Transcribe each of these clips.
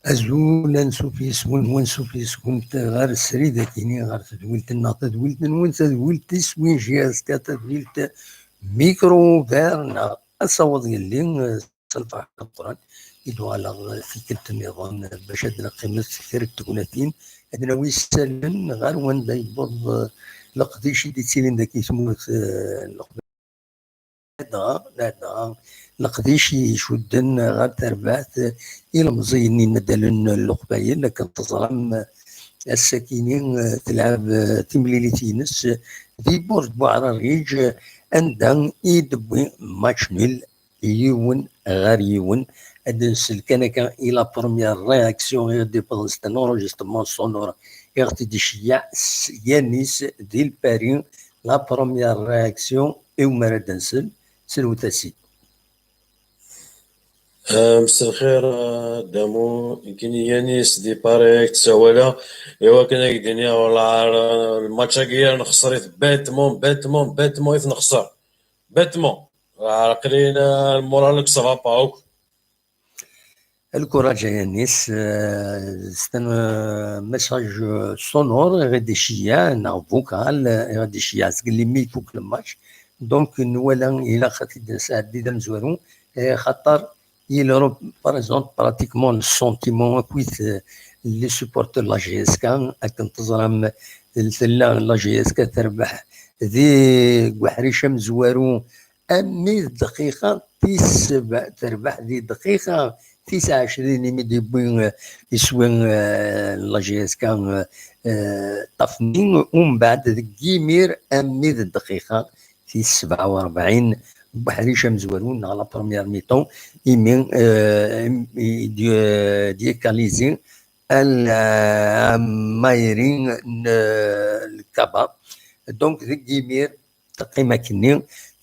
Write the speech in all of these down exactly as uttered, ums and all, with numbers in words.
Azul ansuf yes-wen, wansuf yes-kent ɣer srid akini, ɣer tedwilt-nneɣ, tadwilt-nwen, tadwilt iswi G S K, tadwilt Micro Vert neɣ Asawaḍ Yelli, s lferḥ ameqqran i d-uɣaleɣ tikkelt nniḍen bac ad d-neqqimet kra n tegnatin, ad nawi isallen ɣer wanda yewweḍ, eh, leqdic i d-ittilin dagi tmurt, eh, n Leqbayel. Ladɣa, ladɣa leqdic i icudden ɣer terbaɛt, eh, ilemẓiyen n yinaddalen n Leqbayel, akken teẓram, eh, ass-akini, eh, telɛeb, eh, timlilit-ines, eh, di Burǧ Buɛrariǧ, eh, anda i d-tewwi match nul yiwen ɣer yiwen. Ad nsel kan akka i la première réaction i ɣ-d-iwwḍen, c'est un enregistrement sonore i ɣ-t-id-iceyyeɛ s Yanis di Lpari. La première réaction i wumi ara d-nsel, selwet-as-id. Ah, mselxir, ah, Damu, nekkini Yanis di Paris ay k-ssawaleɣ. Iwakken ad k-d-iniɣ, wellah, ah, lmatch-agi ara nexṣer-it bêtement, bêtement, bêtement i t-nexṣer. Bêtement. Aql-i, ah, le moral ça va pas akk. Lkuraǧ a Yanis, eh, c'est un, eh, message sonore i ɣ-d-iceyyeɛ, neɣ vocal, eh, i ɣ-d-iceyyeɛ seg limi ifuk lmatch. Donc, nwala ilaq ad t-id-nesɛeddi d amezwaru, eh, xaṭer il représente pratiquement le sentiment akkit, eh, les supporters de la G S K, akken teẓram, eh, tella la G S K terbeḥ di uḥric amezwaru, armi d dqiqa tis sebɛ, terbeḥ di dqiqa tis ɛecrin imi d-yewwi, eh, iswi, eh, la G S K, eh, eh, ṭṭaf-nni, umbeɛd deg yimir armi d dqiqa tis sebɛa u rebɛin n uḥric amezwaru neɣ la première mi-temps, imi, eh, i d-, d-yekalizi Al Amayri n, eh, Lkaba. Donc, deg yimir, teqqim akkenni,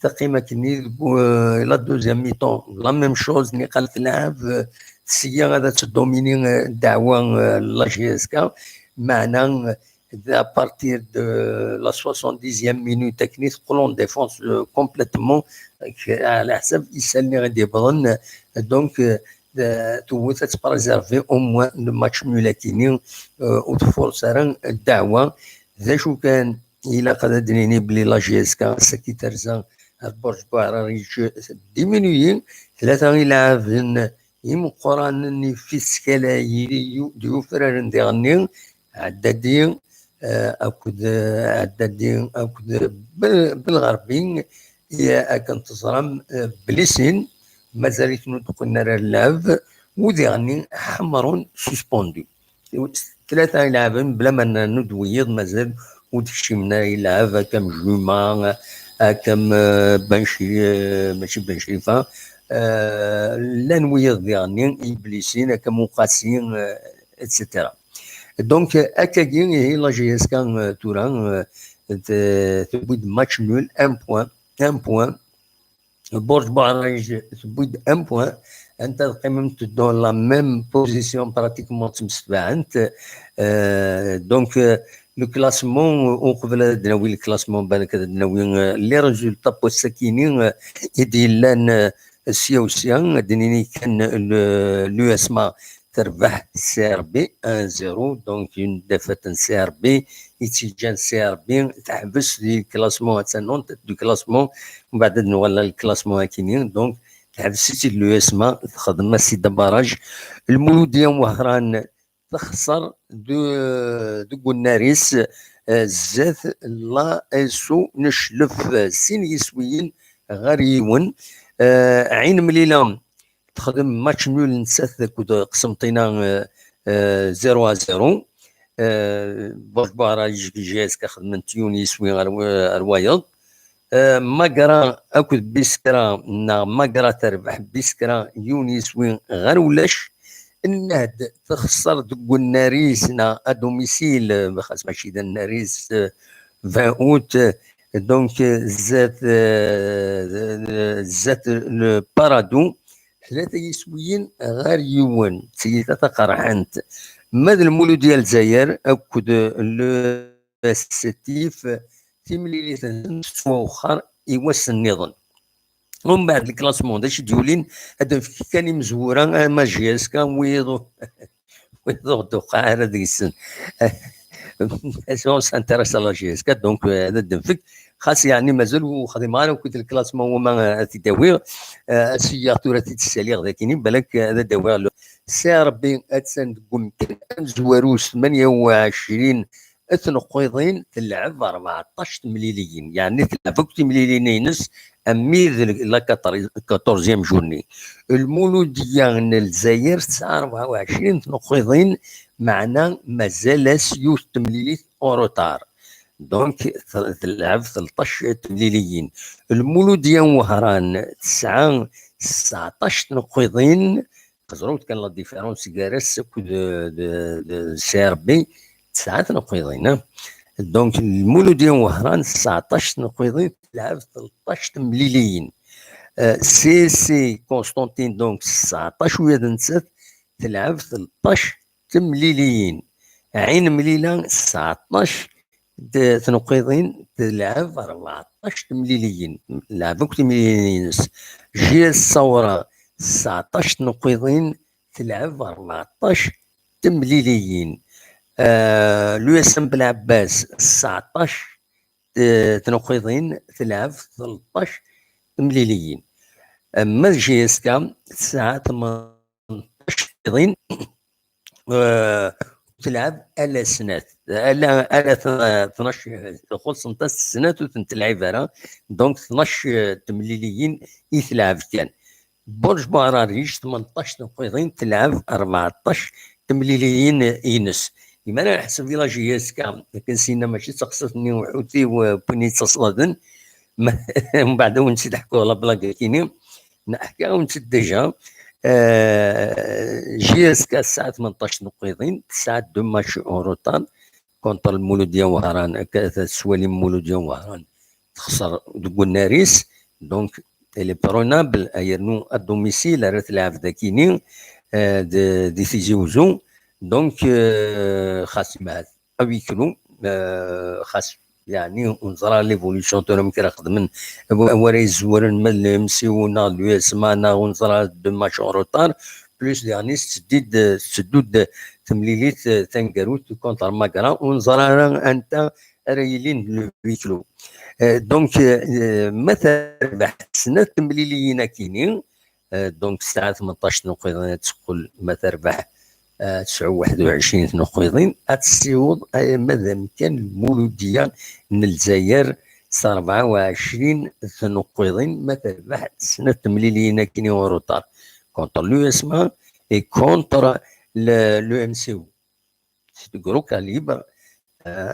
teqqim akkenni, deg, eh, la deuxième mi-temps, la même chose, niqal tleɛɛeb, eh, tesya ad teddomini, eh, ddeɛwa, eh, la G S K, meɛna, eh, à partir de la soixante-dixième minute, akken i teqqel en défense, eh, complètement, eh, ɛla ḥsab isallen i d-yewwḍen, eh, donc, eh, eh, tewwet ad tpréserver au moins le match nul akkenni, eh, ur tfurṣ ara ddeɛwa. D acu kan, ilaq ad d-nini belli la G S K ass-agi terza ar Burǧ Buɛrariǧ, diminuyi, tlata ileɛɛben imeqqranen i fiskal d-yufraren diɣenni, Ɛeddadi, eh, akked, eh, Ɛeddadi akked Bel-, Belɣerbi, i akken teẓram, eh, blisin, mazal-iten ur d-qqlen ara ɣer lɛeb, u diɣenni ḥemmren, suspendu. Tlata ileɛben bla ma rnan-d wiyiḍ, mazal ur d-kcimen ara i lɛeb, akka am Juma, akka am, eh, Ben Cri-, eh, mačči Ben Crifa, eh, llan wiyiḍ diɣenni iblisin, akka am Uqasi, eh, et cetera. Donc, akkagi, ihi, la G S K, eh, tura, eh, t-, tewwi-d match nul, un point, un point. Burǧ Buɛrariǧ tewwi-d un point. Anta teqqimemt dans la même position pratiquement, ttemsetbaɛent. Euh, donc, euh, le classement, euh, uqbel ad d-nawi le classement, balak ad d-nawi, euh, les résultats n wass-akini, euh, i d-yellan, euh, sya u sya, ad d-nini kan le, l'U S M A terbeḥ C R B un zéro, donc une défaite n C R B, i tt-yeǧǧan C R B teḥbes di classement, attan en tête du classement, mbeɛd ad nuɣal ɣer classement akini, donc teḥbes-itt-id l'U S M A, texdem-as-id abarrage. Lmuludya n Wehran texṣer de-, deg unnar-is, eh, zdat l'A S O n Cclef, eh, sin yiswiyen ɣer yiwen. Eh, Ɛin Mlila texdem match nul nettat akked Qsenṭina, eh, eh, zéro à zéro. Eh, Burebbaṛa yejg J S K xedmen-t yiwen yiswi ar w-, ar wayeḍ. Eh, Magra akked Biskra, neɣ Magra terbeḥ Biskra yiwen yiswi ɣer ulac. Nnad texṣer deg unnar-is, neɣ à domicile, xas mačči d annar-is, eh, vingt août, donc, eh, zdat, eh, zdat le Paradou, tlata yiswiyen ɣer yiwen, d tiyita taqerḥant. Ma d Lmuludya Lezzayer akked le Setif, timlilit-nsen tettwawexxer i wass nniḍen. Umbeɛd, le classement, d acu i d-yulin, ad d-nefk kan imezwura, ama J S K, wiyeḍ u-, wiyeḍ ur d-tuqeɛ ara deg-sen. Ur s'intéresse à la J S K, donc, euh, ad d-nefk. Xas, yeɛni, mazal ur xdimeɣ ara akked le classement wama, euh, ad t-id-awiɣ. Euh, ad s-iyyaɣ tura ad t-id-ssaliɣ d akini, balak, euh, ad d-awiɣ le C R B, attan deg umkan amezwaru s tmanya u ɛecrin tneqqiḍin, telɛeb rbeɛṭac temliliyin, yeɛni telɛeb akk timliliyin-ines, armi d la quatorzième journée. Lmuludya n Lezzayer tesɛa rebɛa u ɛecrin tneqqiḍin, meɛna mazal-as yiwet temlilit en retard. Donc, t-, telɛeb tleṭṭac temliliyin. Lmuludya n Wehran tesɛa sseɛṭac tneqqiḍin, teẓruḍ kan la différence gar-as akked, euh, de, de C R B, tesɛa tneqqiḍin, hein. Donc, Lmuludya n Wehran, sseɛṭac tneqqiḍin, telɛeb tleṭṭac temliliyin. Euh, C C Constantine, donc, sseɛṭac ula d nettat, telɛeb tleṭṭac temliliyin. Ɛin Mlila, sseɛṭac d-, tneqqiḍin, telɛeb rbeɛṭac temliliyin. Telɛeb akk timliliyin-ines. J S Ṣawra, sseɛṭac tneqqiḍin, telɛeb rbeɛṭac temliliyin. Ah, l'U S M Belɛebbas, sseɛṭac, eh, tneqqiḍin, telɛeb tleṭṭac temliliyin. Ama d J S K, tesɛa tmenṭac tneqqiḍin, eh, telɛeb ala snat, ala, ala tn-, tnac, xulṣent-as snat ur tent-telɛib ara, donc tnac, eh, temliliyin i telɛeb kan. Burj Buɛrariǧ, tmenṭac tneqqiḍin, telɛeb rbeɛṭac temliliyin-ines. Imi ara neḥseb di la J S K, akken sinna mačči d taqsiṭ-nni uḥuti u-, win yettaṣladen, ma-, mbeɛd ad wen-tt-id-ḥkuɣ la blague-akini, neḥka-wen-tt-id déjà. Euh, J S K tesɛa tmenṭac tneqqiḍin, tesɛa deux matchs en retard contre Lmuludya Wehran, akka teswalim Lmuludya Wehran texṣer deg unnar-is, donc elle est prenable, yernu à domicile ara telɛeb dakini, euh, de, di Tizi Uzzu, donc, euh, xas imɛad à huis clos, euh, xas, yeɛni, ur neẓra l'évolution tura amek ara xedmen, wa-, wa ara yezwaren, ma d le M C O neɣ d l'U S M A neɣ ur neẓra, deux matchs en retard, plus daɣen tetteddu-d, tetteddu-d temlilit, euh, taneggarut contre Magra, ur neẓra ara anta ara yilin le huis clos. Euh, donc, euh, ma terbeḥ snat temliliyin akini, euh, donc tesɛa tmenṭac tneqqiḍin ad teqqel, ma terbeḥ, euh, tesɛu waḥed u ɛecrin tneqqiḍin, ad tessiweḍ arma d amkan Lmuludya n Lezzayer s rebɛa u ɛecrin tneqqiḍin, ma terbeḥ snat temliliyin akini en retard contre l'U S M A et contre le, le M C O. C'est de gros calibre. Euh,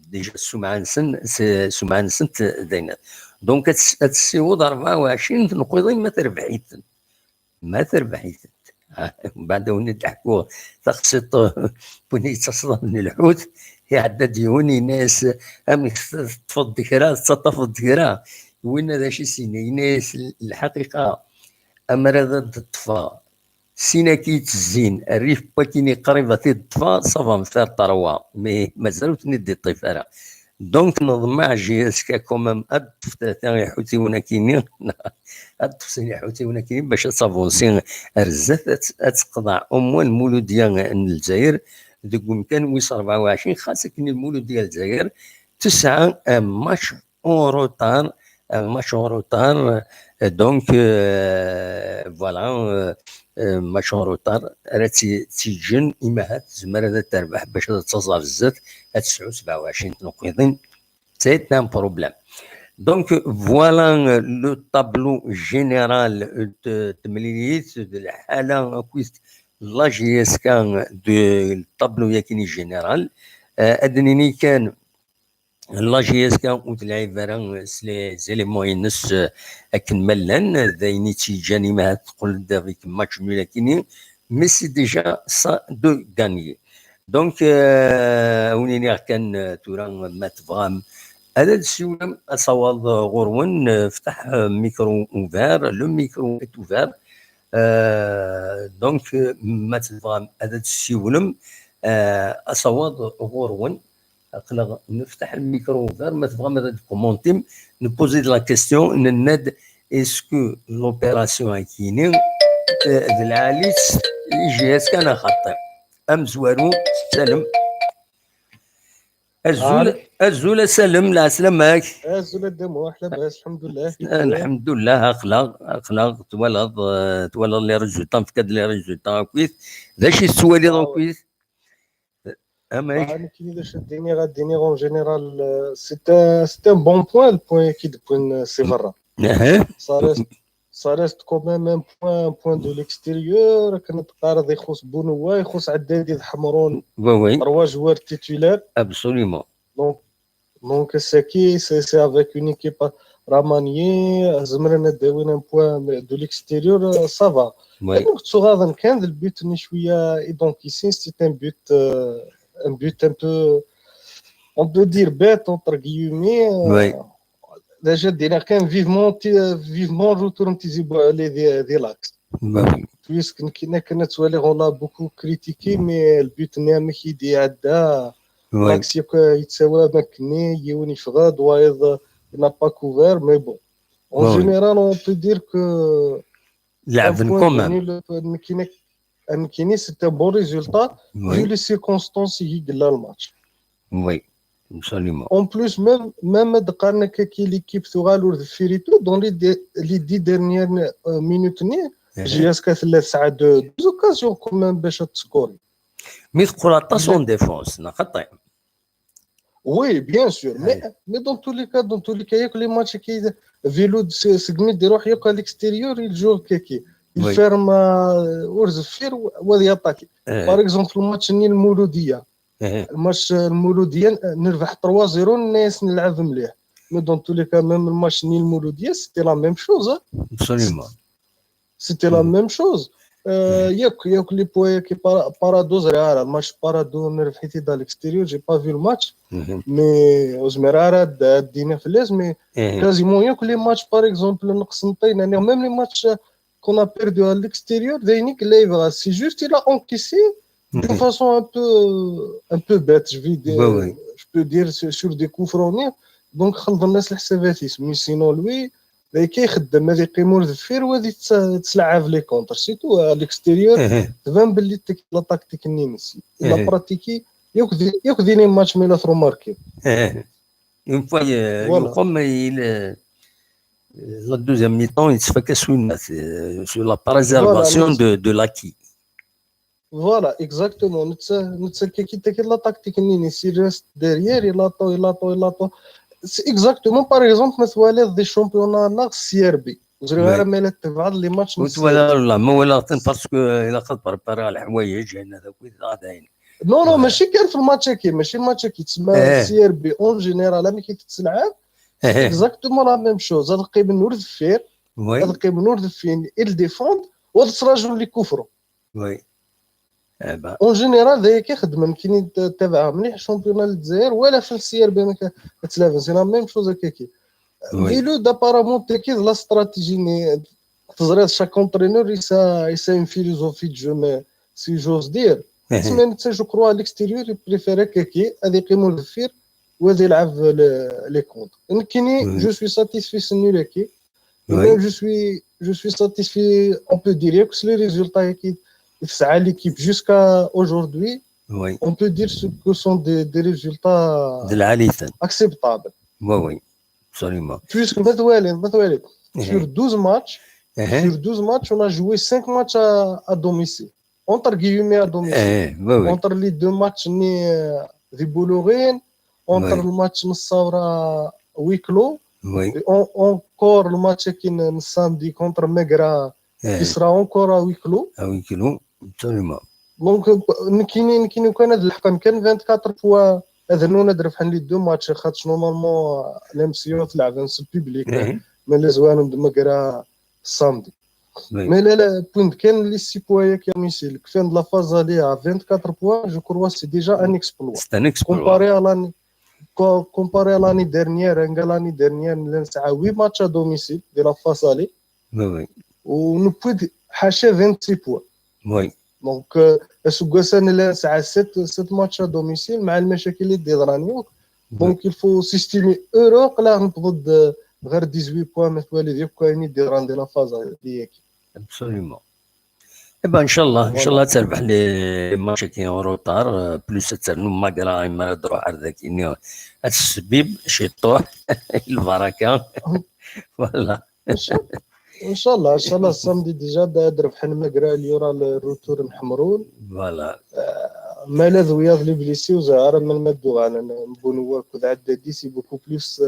déjà, ssumɛa-nsen, s-, ssumɛa-nsent d ayen. Donc, ad s-, ad tessiweḍ rebɛa u ɛecrin tneqqiḍin ma terbeḥ-iten. Ma terbeḥ-itent. Mbeɛd ad wen-d-ḥkuɣ taqsiṭ n win yettaṣḍan n lḥut, iɛedda-d yiwen, yenna-yas, "Amek teṭṭfeḍ-d kra, tettaṭṭafeḍ-d kra?" Winna d acu i s-yenna? Yenna-yas, "Lḥaqiqa, ammer ad d-ṭṭfeɣ sin-agi yettezzin, rrif n wakini qrib ad t-id-ṭṭfeɣ, ça va me faire trois, mais mazal ur ten-id-iṭṭif ara." Donc, neḍmeɛ J S K quand même ad ṭṭef tata iḥutiwen akini, ad ṭṭef sin iḥutiwen akini bac ad tavansi ar zdat, ad, ad teqḍeɛ au moins Lmuludya n Lezzayer deg umkan wis rebɛa u ɛecrin, xas akken Lmuludya n Lezzayer tesɛa un match en retard, un match en retard, euh, donc, euh, voilà, euh, euh, match en retard, ara tt-, tt-iǧǧen, imahat tezmer ad terbeḥ bac ad taẓ ar zdat, ad tesɛu sebɛa u ɛecrin tnuqiḍin. C'est un problème. Donc, voilà, euh, le tableau général, euh, de, de temlilit, de lḥala akkit la J S K, de tableau yakini général. Euh, ad nini kan, la J S K ur tleɛɛib ara s les éléments-ines, euh, akken ma llan, d ayen i tt-yeǧǧan imahat teqqel-d avec match nul akini, mais c'est déjà ça de gagner. Donc, euh, ad wen-iniɣ kan, euh, tura ma tebɣam ad d-tessiwlem asawaḍ ɣur-wen, euh, ftaḥ, euh, micro ouvert, le micro est ouvert. Euh, donc, euh, ma tebɣam ad d-tessiwlem, euh, asawaḍ ɣur-wen, aql-aɣ neftaḥ lmikru ouvert, ma tebɣam ad d-commentim, npozi-d la question, nenna-d, est-ce que l'opération akini, euh, d lɛali-tt i J S K neɣ xaṭi? Amezwaru, salem. Azul, azul a Salem, lɛeslama-k. Azul a Dda Muḥ, labas, lḥemdullah. Lḥemdullah, aql-aɣ, aql-aɣ, twalaḍ, euh, twalaḍ les résultats, nefka-d les résultats akkit. D acu i tettwaliḍ akkit? Amek? Ah, nekkini d acu ad d-iniɣ, ad d-iniɣ en général, euh, c'est un, c'est un bon point, le point qui d-wwin, euh, si berra. Aha. Ça reste, ça reste quand même un point, un point de l'extérieur, akken teqqareḍ ixuṣ Bounouah, ixuṣ Addadi d Ḥemrun, oui, oui, trois joueurs titulaires. Absolument. Donc, donc, c'est qui, c'est, c'est avec une équipe remaniée, zemren ad d-awin un point de l'extérieur, euh, ça va. Oui. Donc, ttuɣaḍen kan d le but-nni cwiya, et donc ici, c'est un but, euh, un but un peu, on peut dire bête, entre guillemets, euh, oui. Déjà, d-iniɣ kan vivement, ti-, vivement retour n Tizi Bouɛli di, di l'axe. Bah oui. Puisque nekk, nekk nettwaliɣ, on l'a beaucoup critiqué, mais le but-nni amek i d-iɛedda, oui, l'axe yakk yettawi am akkenni, yiwen yeffeɣ-d, wayeḍ, il n'a pas couvert, mais bon. En, bah oui, général, on peut dire que leɛben quand même. Nekkini, nekkini, c'est un bon résultat, oui, vu les circonstances i yella le match. Oui, absolument. En plus, même, même ad qqaren akka ki l'équipe tuɣal ur deffir et tout, dans les dé-, les dix dernières, euh, minutes-nni, eh, J S K tella tesɛa deux, deux occasions quand même bac ad tscorer. Mi teqqel aṭas en défense, neɣ xaṭi? Oui, bien sûr. Mais, mais dans tous les cas, dans tous les cas, yakk les matchs qui Velud, c'est, segmi d-iruḥ yakk à l'extérieur, il joue kaki. Il, oui, ferme, euh, ur deffir, wa ad yattaquer. Eh. Par exemple, le match-nni Lmouloudia. Eh. Le match, euh, Lmouloudia, euh, nerbeḥ trois zéro, nenna-yas nelɛeb mliḥ. Mais dans tous les cas, même le match-nni Lmouloudia, c'était la même chose, hein. Absolument. C'était la même chose. Euh, yakk, yakk les points yakk Para-, Paradou, ẓriɣ ara, le match Paradou, nerbeḥ-it-id à l'extérieur, j'ai pas vu le match, mais ur zmireɣ ara ad, ad d-iniɣ fell-as, mais quasiment yakk les matchs, par exemple, neqsen ṭin, même les matchs qu'on a perdu à l'extérieur, d ayen i yella yebɣa. C'est juste, il a encaissé d'une façon un peu, un peu bête, je vais dire, je peux dire, sur, sur des coups francs. Donc, xelḍen-as leḥsabat-is. Mais sinon, lui, d akka ixeddem, ad iqqim ur deffir, wa ad yettlɛab les contres. C'est tout, à l'extérieur, tban belli la tactique-nni-ines. Il a pratiqué, yakk di, yakk di les matchs, mais la remarqué. Une fois, euh, voilà. Yuqem, il, euh, la deuxième mi-temps, il se fait que sur, euh, sur la préservation, voilà, de, de l'acquis. Voilà, exactement. Netta, netta kaki, kaki la tactique-nni-ines, il reste derrière, il attend, il attend, il attend. C'est exactement, par exemple, ma twaliḍ des championnats neɣ C R B. Ur ẓriɣ ara ma la tebɛeḍ les matchs n C R B. Ur twalaḍ ara, ma walaɣ-ten parce que, euh, ilaq ad préparer leḥwayeǧ, ayen ad akk d dayen. Non, non, mačči kan fi le match-agi, mačči le match-agi, tsemma C R B en général, amek i tettelɛab, c'est exactement la même chose. Ad qqimen ur deffir, ad qqimen ur deffir, ils défendent, u ad ttṛajun les coups francs. Oui. Eh ben. En général, d aya i xeddmen, kini tabaɛeɣ mliḥ championnat n Lezzayer, wala fi le C R B amek ad ttlaben, c'est la même chose akka ki. Oui. Velud, apparemment, tagi d la stratégie-nni, teẓriḍ, chaque entraîneur, il a, il a une philosophie de jeu, mais si j'ose dire. Mais netta, je crois, à l'extérieur, il préfère akka ki, ad iqqim ur deffir, وهذا يلعب les contres. نكيني je suis satisfait s nul-agi. Et même je suis je suis satisfait, on peut dire, avec les résultats qui تسعى l'équipe jusqu'à aujourd'hui. On peut dire que ce sont des, des résultats acceptables. Oui, oui, absolument. Puisque ما توالي ما توالي sur douze matchs, sur douze matchs, on a joué cinq matchs à, à domicile. Entre guillemets à domicile. Entre les deux matchs, ni des Boulourines, entre le match نصاورة huis clos, et encore le match qui samedi contre Megra, qui sera encore à huis clos. À huis clos, absolument. Donc, نكيني نكيني كان هاد الحقن كان vingt-quatre points. هذا نونا درفحن les deux matchs خاطش normalement l'M C O تلعب نفس le public. Mais les joueurs de Megra samedi. Mais là, là, point كان les six points ياك يا ميسيل كفين de la phase aller à vingt-quatre points, je crois c'est déjà un exploit. C'est un exploit. Comparé à l'année comparé à l'année dernière, l'année dernière, on a huit matchs à domicile de la phase aller. Oui, oui. On peut حاشا vingt-six points. Oui. Donc, euh, aseggas-a nella nesɛa sept, sept matchs à domicile مع المشاكل اللي ديضرانيو. Donc, il faut s'estimer heureux que là نبض غير dix-huit points, mais voilà, ديك كاين يدير عندي la phase aller. Absolument. Eh ben, إن شاء الله، إن شاء الله تربح les matchs qui en retard, plus ترنو Megra ما تروح عندك إني السبيب شي طوح البركة. Voilà. ان شاء الله، ان شاء الله samedi déjà دربحن Megra, il y aura le retour نحمرون. Voilà. مالا ذوياض les blessés وزعر من ما دوغانا نبونوا كذا عدادي c'est beaucoup plus.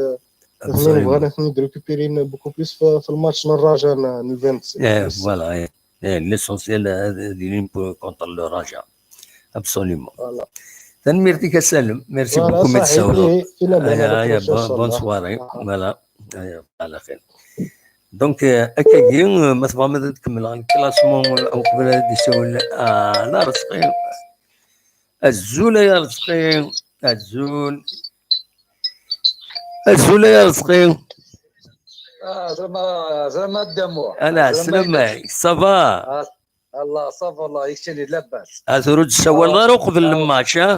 نبغى نثني récupérer beaucoup plus في الماتش الرجاء ال vingt-six. Voilà. L'essentiel هذه contre le Raja. Absolument. Tanemmirt-ik a Salem. Merci beaucoup. Bonne soirée. Voilà. Donc, akkagi, ma tebɣam ad kemmleɣ le classement uqbel ad d-isawel Arezqi. Azul ay Arezqi. Azul. Azul ay Arezqi. Zrama Dda Muḥ. Ala, slam. Ça va? Allah, ça va, Allah, keččini labas. Ur d-tessawaleḍ ara uqbel lmatch, ha?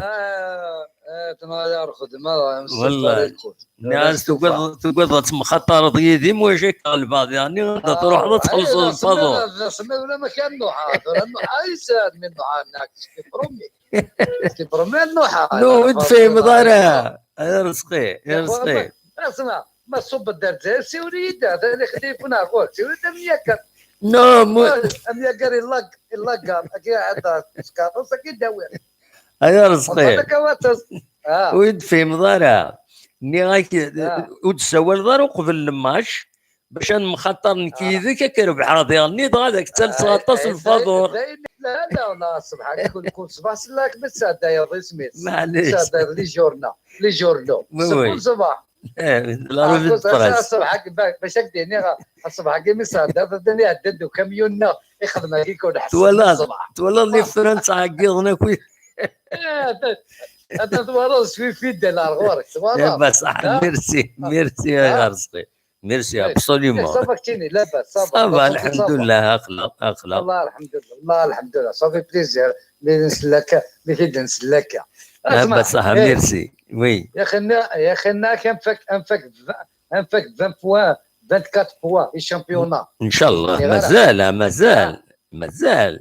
Tma ya xedma. Nniɣ-as tugiḍ ad temxaṭareḍ yid-i, ma ulac akka lbaḍ, yeɛni ad truḥeḍ ad txellṣeḍ lfaḍur. Ula ma kan Nuḥa, tura Nuḥa yesɛa mi Nuḥa nnak, c'est promis. C'est promis Nuḥa. No, ur d-tefhimeḍ ara. Ay Arezqi, ay Arezqi. Asma, ma tṣubbeḍ ar Lezzayer, siwel-iyi-d, atan ixdif neɣ ur, siwel-iyi-d ad nemyager. No, mu- Ad nemyager ilag, ilager, akka ad tkeṛṛus, akka i d-awiɣ. Ay Arezqi. Ur d-tefhimeḍ ara. Nniɣ-ak, ur d-tessawaleḍ ara uqbel lmatch, bac ad nemxaṭar nekk yid-k, ad k-rebḥeɣ diɣenni, dɣa ad ak-ttalseɣ aṭas n lfaḍur. La, la, la, ṣṣbeḥ-agi kul, kul ṣṣbeḥ selleɣ-ak ma tesɛeddayeḍ isem-is. Maɛlic. Tesɛeddayeḍ les journaux, les journaux. Kul ṣṣbeḥ. La revue de presse. Ṣṣbeḥ-agi, bac ad k-d-iniɣ, ṣṣbeḥ-agi mi sɛeddayeḍ, ad iɛedda-d ukamyun-nneɣ, ixdem-agi kul ḥedd. Twalaḍ, twalaḍ les freins ttɛeggiḍen akk. Atan twalaḍ, je suis fidèle ar ɣur-k, twalaḍ. Merci, merci ay Arezqi. Merci, absolument. Ça va, keččini, labas, ça va. Ça va, lḥemdullah, aql-aɣ, aql-aɣ. Allah, lḥemdullah, Allah, lḥemdullah, ça fait plaisir. Mi nsell akka, mi k-id-nsell akka. Merci. Oui. Ya xinna, ya xinna, ad nfak, ad nfak, ad nfak vingt points, vingt-quatre points, i championnat. Inchallah, mazal, mazal, mazal.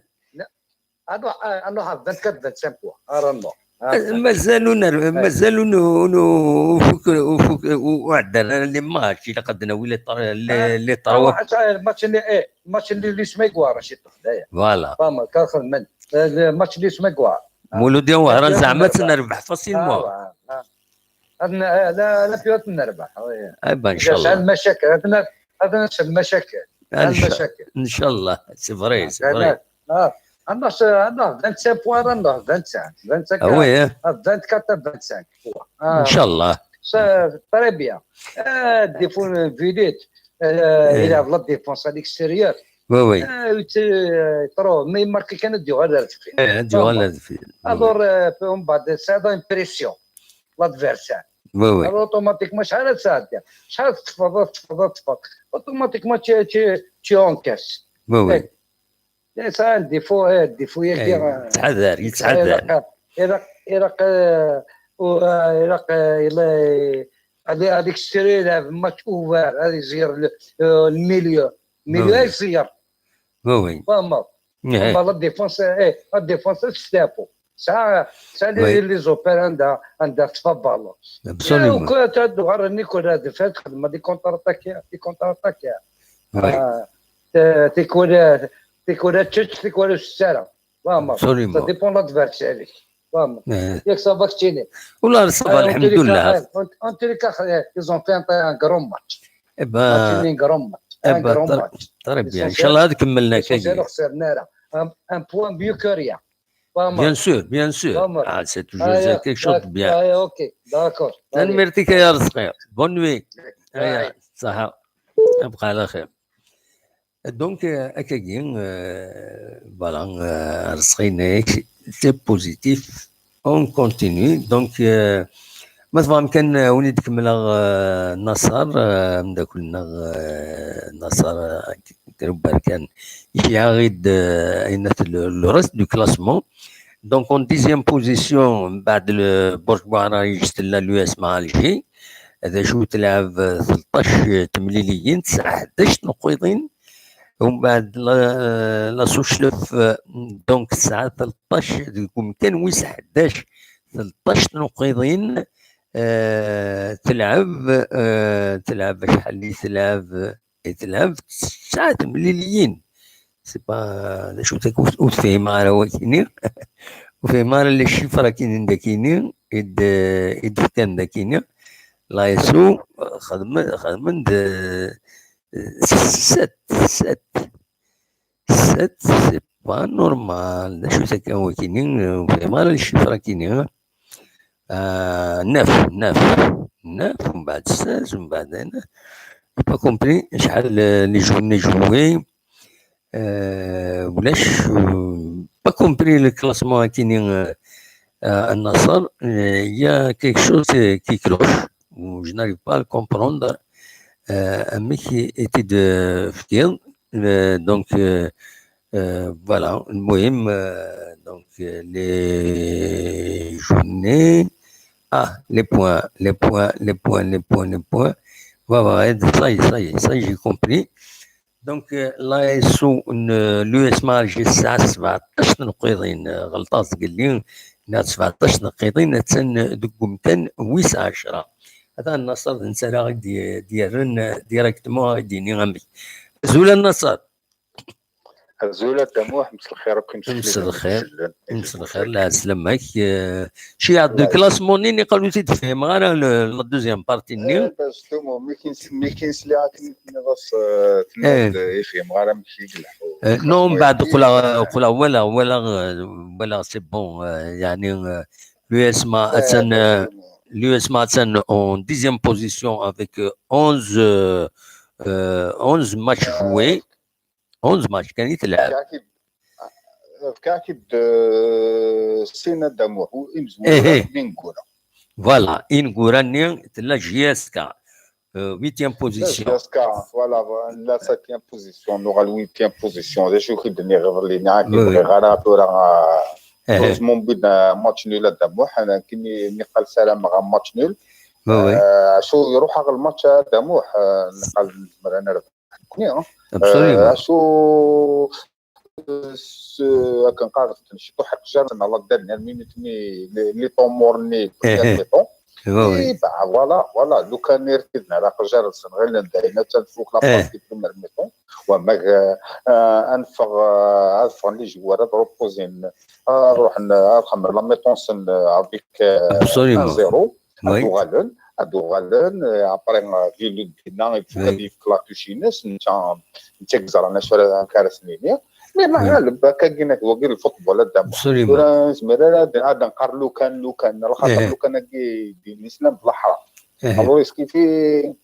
Ad nruḥ, ad nruḥ vingt-quatre, vingt-cinq points, ara nruḥ. Mazal ur nerbi-, mazal ur n-, ur n-, ur fuk-, ur fuk-, ur ɛeddan ara les matchs, ilaq ad nawi les trois, les, les trois. Match-nni, eh, match-nni les Maigouards, mačči ṭṭef, daya. Voilà. Fahmeḍ, kan xedmen. Eh, match les Maigouards. Mulud Wehran, zeɛma ad tt-nerbeḥ facilement. Ad n-, eh, la, la, ad nerbeḥ, oui. Eh ben, inchallah. Sɛan lmacakil, ad n-, ad nesɛu lmacakil. Inchallah, c'est vrai, c'est vrai. Ah, ah, vingt-cinq points, ah, vingt-cinq, vingt-cinq, ah oui, hein. Ah, vingt-quatre à vingt-cinq points. Ah. Inchallah. C'est très bien. Euh, défense, Vidit, euh, il a la défense à l'extérieur. Oui, oui. Euh, trop, mais marqué كان يديوها على الفيل. ايه، يديوها على الفيل. Alors, euh, on va de ça une pression, l'adversaire. Oui, oui. Alors, automatiquement, شحال تساعد؟ شحال تفضل، تفضل، تفضل. Automatiquement, tu, tu, tu encaisses. Oui, oui. C'est ça, le défaut, eh, le défaut, il y a... يتحذر، يتحذر. إذا، إذا، إذا، آه، U, ah, ilaq, ah, yella, ah, ad, ad yekstri lɛeb match ouvert, ad iẓer le, euh, le milieu. Milieu ay iẓer. Oui, oui. Tfehmeḍ? Ama la défense, eh, la défense ad testafu. Tesɛa, tesɛa les, les opères anda, anda tettfabalu. Absolument. Ɣer nni kul ad fat xedma des contre-attaques, des contre-attaques. Oui. Ah, te-, tikwal, tikwal ad tečč, tikwal ur tett ara. Tfehmeḍ? Absolument. Ça dépend l'adversaire. Tfehmeḍ? Yak ça va keččini. Wala, ça va, alhamdulillah. En tous les cas, eh, en, en tous les cas, eh, ils ont fait un, un grand match. Eh ben, match, un grand match. Eh ben, très, très bien. Inchallah ad kemmlen akkagi. L'essentiel ur xsiren ara. Un, un point mieux que rien. Bien sûr, bien sûr. Ah, c'est toujours quelque chose de bien. Ah, ok, d'accord. Tanemmirt-ik ay Arezqi. Bonne nuit. Aya, ṣaḥa. Abqa ɛla xir. Donc, euh, akkagi, euh, voilà, euh, Arezqi yenna-yak, c'est positif. On continue. Donc, euh, ma tebɣam kan, euh, win i d-kemmleɣ, euh, Naṣer, euh, ameddakel-nneɣ, euh, Naṣer, euh, Kruberkan, iga-ɣ-id, euh, ayen at le, le reste du classement. Donc, en dixième position, mbeɛd le Bourg Bourg-Arayj, tella l'U S M A Alger. D acu, telɛeb, euh, tleṭṭac, euh, temliliyin, tesɛa ḥdac tneqqiḍin. Umbeɛd la, la Suclef, euh, donc, tesɛa tleṭṭac deg umkan wis ḥdac, tleṭṭac tneqqiḍin, euh, telɛeb, euh, telɛeb acḥal i telɛeb, i telɛeb tesɛa temliliyin. C'est pas, d acu-t akk, ur, ur fhimeɣ ara wakini. Ur fhimeɣ ara les chiffres akini n dakini, i d-, i d-fkan dakini. La S O, xedmen, xedmen-d, euh, sept, sept. Sept, c'est pas normal. D acu-t akka wakini? Ur fhimeɣ ara les chiffres akini. Euh, neuf, neuf. Neuf, umbeɛd seize, umbeɛd, j'ai pas compris. Acḥal, euh, les journées jouées? Euh, ulac, euh, pas compris le classement akini, euh, euh, à Nasser. Euh, il y a quelque chose, euh, qui cloche. Je n'arrive pas à le comprendre. Euh, amek i, i t-id-tefkiḍ? Euh, donc, euh, euh, voilà, المهم, euh, donc, euh, les journées, ah, les points, les points, les points, les points, les points. Voilà, ça y est, ça y est, ça y est, j'ai compris. Donc, euh, la S O n l'U S M A Alger tesɛa sebɛeṭṭac tneqqiḍin, euh, ɣelṭeɣ tgelli, neɣ sebɛeṭṭac tneqqiḍin, attan deg umkan wis ɛecra. Atan Naṣer d netta ara d-, d-yerren, euh, directement ad d-yini amek. Azul a Naṣer. Azul a Dda Muḥ, mselxir akk imsellen. Mselxir. Mselxir, lɛeslama-k. Euh, ci ɛad classement-nni, niqal ur t-id-fhimeɣ ara, le, la deuxième partie-nni. Eh, bas tumu, mi kin-, mi kin-sliɣ akken i tenniḍ-as, euh, tenniḍ-d, eh, ur fhimeɣ ara amek i ileḥḥu. Eh, non, mbeɛd qqleɣ, qqleɣ walaɣ, walaɣ, euh, walaɣ, c'est bon, euh, yeɛni, euh, l'U S M A attan, euh, l'U S M A attan en dixième position avec, euh, onze, euh, euh, onze matchs joués. Onze matchs kan i telɛeb. Fkiɣ-ak-id, fkiɣ-ak-id, euh, sin a Dda Muḥ, imezwura, eh, eh, ineggura. Voilà, ineggura-nni tella J S K, euh, huitième position. J S K, voilà, la septième position, nuɣal huitième position. D acu i k-d-nniɣ iḍelli, nniɣ-ak, eh, bɣiɣ ara tura, euh, eh, eh, heureusement, win, euh, match nul a Dda Muḥ, nekkini niqal ssarameɣ match nul. Oui, oui. Euh, acu iruḥ-aɣ lmatch a Dda Muḥ, euh, niqal nezmer ad nerbeḥ. Nekkni, hein. Absolument. Euh, acu, euh, s-, akken qqaren ciṭuḥ iqjar-nsen, la dernière minute-nni, les, les temps morts-nni, eh, première, eh, mi-temps. Oui, oui. Eh, bah, voilà, voilà. Lukan irkiden ar aqjar-nsen, ɣilen dayen attan tfuk la, eh, partie première mi-temps. Wamag, euh, euh, ad neffeɣ, euh, ad ffɣen les joueurs, ad reposin, ad ruḥen, ad xedmen la mi-temps-nsen, euh, avec, euh, absolument, un zéro. Oui. Ad uɣalen, ad uɣalen, euh, après, euh, Vilodina, il faut, oui, ad yefk la touche-ines, netta, netta i yeẓran acu ara, amek ara s-nini. Mais ma, eh, ɣaleb, akka-agi nekk, wagi lfutbol, a Dda Muḥ. Absolument. Ur nezmir ara ad, ad nqar lukan, lukan, lxaṭer, eh, lukan-agi d-, neslan d leḥram. Eh. Alors, est-ce qu'il fait,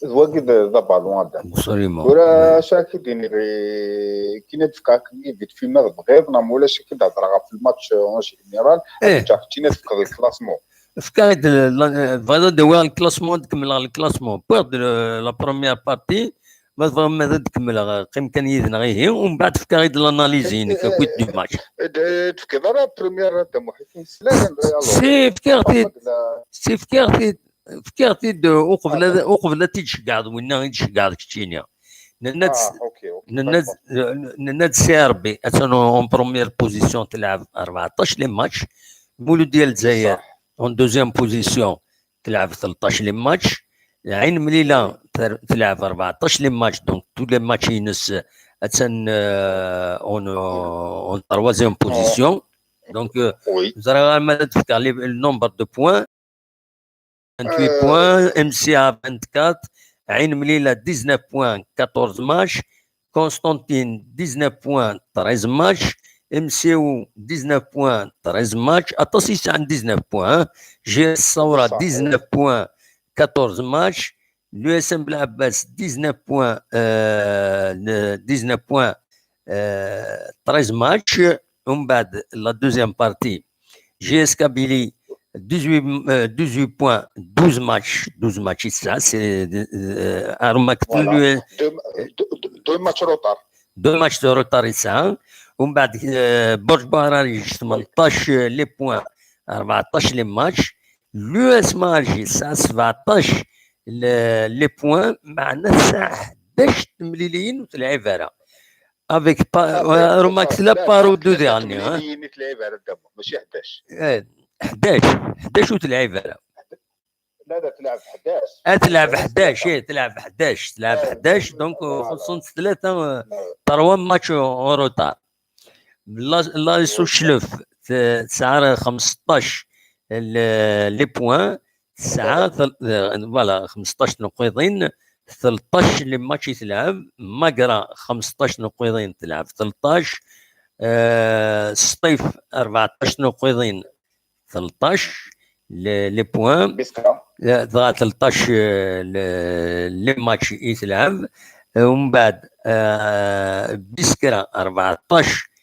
d wagi d, d abalun, a Dda Muḥ. Absolument. Tura, oui, acu ara k-id-iniɣ, eh, kina d-fkeɣ-ak-agi vite fait ma tebɣiḍ, neɣ ma ulac ad k-id-hedreɣ ɣef lmatch, euh, en général, eh, ad ǧǧeɣ keččini ad tefkeḍ le classement. Fkiɣ-d, la, la, bɣiɣ ad awiɣ le classement, ad kemmleɣ le classement. Wwiɣ-d le, la première partie, Ma tebɣam ad d-kemmleɣ, qqim kan yid-neɣ ihi, u mbeɛd fkeɣ-id l'analyse-inek akk du match. Tefkiḍ ara première a Dda Muḥ, i ten-yeslan. Si, fkiɣ-t-id, si, fkiɣ-t-id, fkiɣ-t-id uqbel ad, uqbel ad t-id-tceggɛeḍ winna i d-tceggɛeḍ keččini. Nenna-d, nenna-d, nenna-d si Rebbi, atan en première position, telɛeb rbeɛṭac les matchs. Mulud ya Lezzayer en deuxième position, telɛeb tleṭṭac les matchs. Ɛin Mlila telɛeb rbeɛṭac les matchs, donc tous les matchs-ines, atan en, en troisième position. Donc, ẓriɣ arma ad d-fkeɣ le nombre de points. Vingt-huit points, M C A vingt-quatre, Ain Mlila dix-neuf points, quatorze matchs, Constantine dix-neuf points, treize matchs, M C O dix-neuf points, treize matchs, aṭas i yesɛan dix-neuf points, hein. G S Saoura dix-neuf points, quatorze matchs, l'U S M Belɛebbas dix-neuf points, euh, dix-neuf points, euh, treize matchs, umbeɛd la deuxième partie, G S Kabylie, dix-huit, euh, dix-huit points, douze matchs, douze matchs i tesɛa, c'est, euh, arma que deux, deux, deux matchs de retard. Deux matchs de retard i tesɛa. Umbeɛd, euh, Burj Buharari, tmenṭac les points, rbeɛṭac les matchs. L'U S M A Alger tesɛa sebɛeṭac les points, meɛna tesɛa ḥdac temliliyin ur telɛib ara. Avec pa, remarque, c'est la part de dernier, hein. Ḥdac, ḥdac ur telɛib ara. لا لا، تلعب حداش. اه، تلعب حداش، ايه، تلعب حداش، تلعب حداش، donc خصهم ثلاثة، trois matchs en retard. La Seychelles tesɛa خمسطاش les points, tesɛa, voilà, خمسطاش نقيضين, ثلطاش les matchs i telɛeb. Magra خمسطاش نقيضين, telɛeb ثلطاش. Sṭif ربعطاش نقيضين, ثلطاش les points. Biskra. Dɣa ثلطاش les matchs i telɛeb. Umbeɛd Biskra ربعطاش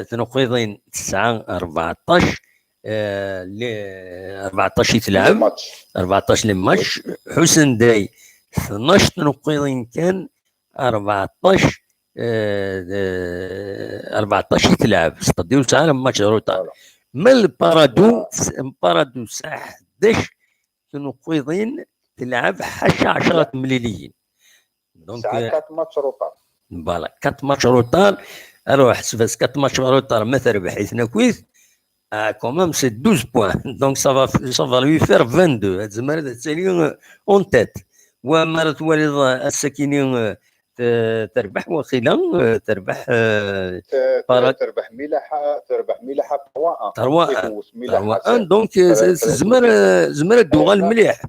تنقيضين, تسعة ربعطاش, آه، ل-، ربعطاش يتلعب. ربعطاش les matchs. حسن داي اثناش تنقيضين كان, ربعطاش, آه، آه، ربعطاش يتلعب, c'est-à-dire ساعة match retard. Mais Paradou, Paradou ساعة حداش تنقيضين تلعب حاشا عشرة تمليليين. Donc, quatre matchs retard. Voilà, quatre matchs retard. Alors, حسب quatre matchs retard, ما تربح يتناكويت, ah, quand même, c'est douze points. Donc, ça va, ça va lui faire vingt-deux. تزمر تسالي en tête. وما توالي السكيني تربح وخيلا, تربح, آه, تربح ملاحة, تربح ملاحة trois un. trois un. Donc, تزمر, تزمر دوغال مليح.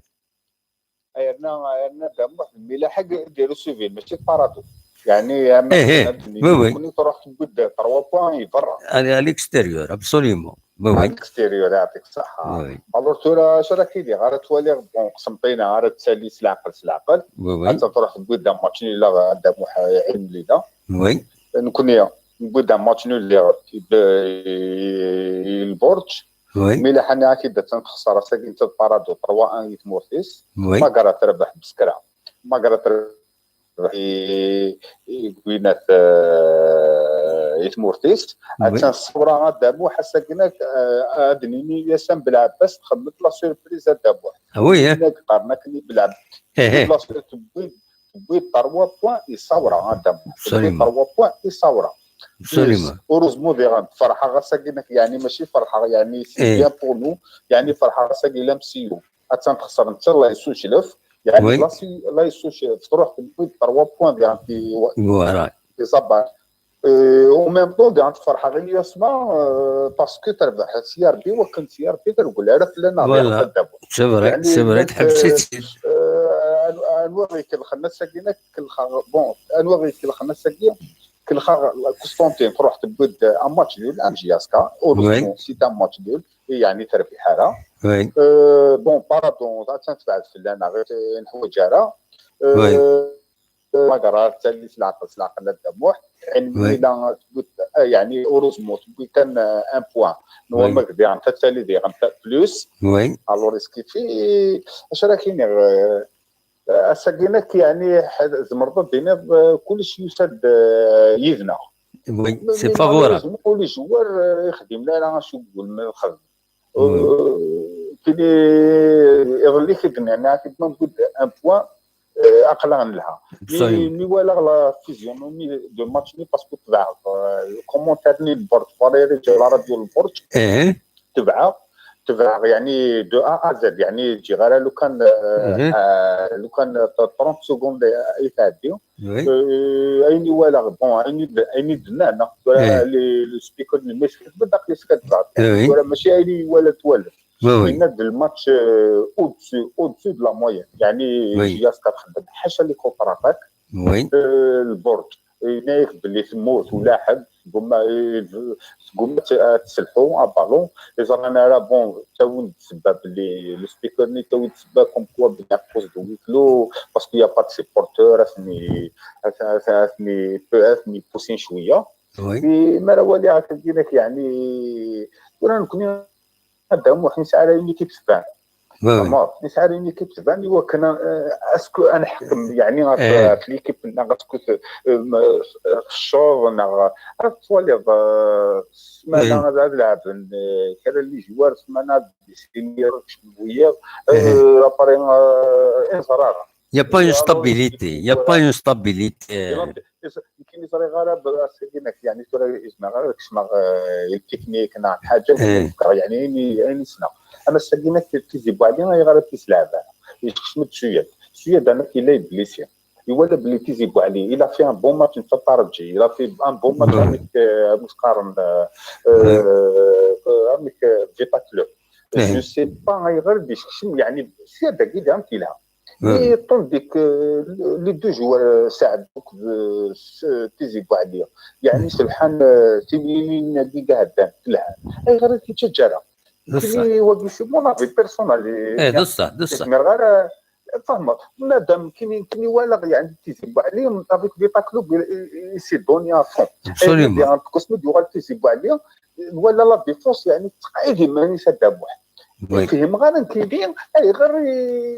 ايرنا ايرنا داموح الملاحق ديرو سيفيل ماشي بارادو. يعني ايه, ايه, oui, oui. كوني تروح تقول trois points يبرا. À l'extérieur, absolument. Oui, oui. À l'extérieur, يعطيك الصحة. Oui, oui. Alors ترى اش راك يدير؟ غير توالي, bon, قسمطينة, غير تسالي سلاقل سلاقل. Oui, oui. حتى تروح تقول داموح ني لا داموح عين ليدا. Oui. نكون نقول داموح ني لا البرج. Oui. مي لا حنا كي درت نخسر ساكن تبارادو trois un يتمورتيس. Oui. ما قرا تربح بسكرة. ما قرا تربح كوينات يتمورتيس. Oui. عشان الصورة داموح ساكنك ادنيني يا سام بلعباس تخمت لا سوربريز داموح. Oui. قرنك بلعب. تبوي تبوي trois points يصورة داموح. Absolument. Trois points يصورة. Absolument. Heureusement دي غنت فرحة غاساكي, يعني ماشي فرحة, يعني c'est bien pour nous, يعني فرحة غاساكي لا مسيو. اتسان تخسر انت الله يسوشلف, يعني oui. لا سي, لا يسوشلف, تروح تبوي trois points, يعني في, voilà. في صباح. Au même temps دي غنت فرحة غير اليوم سما, parce que تربح سي ار بي, وكان سي ار بي تقول عرف لنا. Voilà. C'est vrai, يعني c'est vrai, تحبسيت. نوغي كي دخلنا ساكينا كل خا, bon, نوغي كي دخلنا ساكينا كل خا, قسطنطين تروح تبود un match nul, un J S K, heureusement c'est un match nul, يعني تربيح هذا. Oui. Bon, pardon, ذا تنتبع في لنا غير نحو جارة. Oui. ما قرا تالي في العقل, في العقل الدموح. يعني oui. إلا تبود, يعني heureusement تبود كان un point. Oui. نورمال دي غنتا تالي دي غنتا plus. Oui. Alors est-ce que في, اش راكيني, Ass-agi nekk, yeɛni, tzemreḍ ad d-tiniḍ, eh, kullec yusa-d, eh, yid-neɣ. Oui, c'est favorable. Ur les joueurs, eh, ixeddimen ara acu i nxeddem. Kini iḍelli k-id-nniɣ, nniɣ-ak-id ma newwi-d un point, eh, aql-aɣ nelha. Mi walaɣ la physionomie de match-nni, parce que tebɛeɣ, eh, commentaire-nni n Lberǧ, Valéry Ǧalal Radio Lberǧ. Tebɛeɣ, tebɛeɣ, yeɛni, de A à Z, yeɛni, ǧǧiɣ ara lukan, eh, lukan trente secondes i tɛeddi. Eh, ayen i walaɣ, bon, ayen i d-, ayen i d-nnan, tura le, le speaker-nni, mais aql-i s-, aql-i s-, tura mačči ayen i wala twala. Yenna-d le match, eh, au-dessus, au-dessus de la moyenne. Yeɛni, J S K txeddem ḥaca les contre-attaques. Eh, Lberǧ, yenna-yak belli temmut ulaḥed, tgumma, eh, tgumma ad t-, ad tselḥu, à ballon. Iẓran ara, bon, ttawin-d ssebba belli, le speaker-nni ttawin-d ssebba comme quoi belli à cause de huis clos, parce qu'il y a pas de supporters, ad ten-i, ad ten-i, ad ten-i poussin cwiya. Mi ara waliɣ akken, yeɛni, tura nekni Adda Muḥ nesɛa ara une équipe tban. Nesɛa ara une équipe tban, iwakken, eh, est-ce que ad nḥekkem, yeɛni, ɣef, ɣef l'équipe-nneɣ, est-ce que t-, em, tecceḍ, neɣ ad twaliḍ, eh, ssmana ad, ad lɛeben, eh, kra n les joueurs, ssmana ad d-issini kečč n wiyiḍ, eh, après, eh, iẓra. Il y a pas une stabilité, il y a pas une stabilité. Nekkini ẓriɣ ara ass-agi nekk, yeɛni, tura izemreɣ ara ad kecmeɣ, eh, le technique neɣ lḥaǧa, yeɛni, ayen, ayen i ssneɣ. Ama ass-agi nekk, Tizi Bouali, ayɣer ad t-islɛeb ara? Yekcem-d Suyad. Suyad, amek yella, yeblisi. Iwala belli Tizi Bouali, il a fait un bon match n Tatarǧi, il a fait un bon match avec, eh, amek qqaren, eh, eh, avec, eh, Vita Club. Je sais pas ayɣer i d-yekcem, yeɛni, Suyad-agi d amek yelha. Yeṭṭun dik, eh, les deux joueurs, eh, Saɛd akked, eh, Tizi Bouali. Yeɛni, selḥan, eh, timlilit-agi iɛeddan, telha. Ayɣer i t-yettaǧǧa ara? Kini wagi, c'est mon avis personnel. Eh, d ṣṣeḥ, d ṣṣeḥ. Ur zmireɣ ara, tfehmeḍ. Madame, kini, kini walaɣ, yeɛni, Tizi Bouali, avec Vita Club, il, il, il s'est donné à fond. Absolument. Deg wasmi d-yuɣal Tizi Bouali, wala la défense, yeɛni, tettqeɛɛid iman-is Adda Muḥ. Ur fhimeɣ ara nekkini ayɣer i,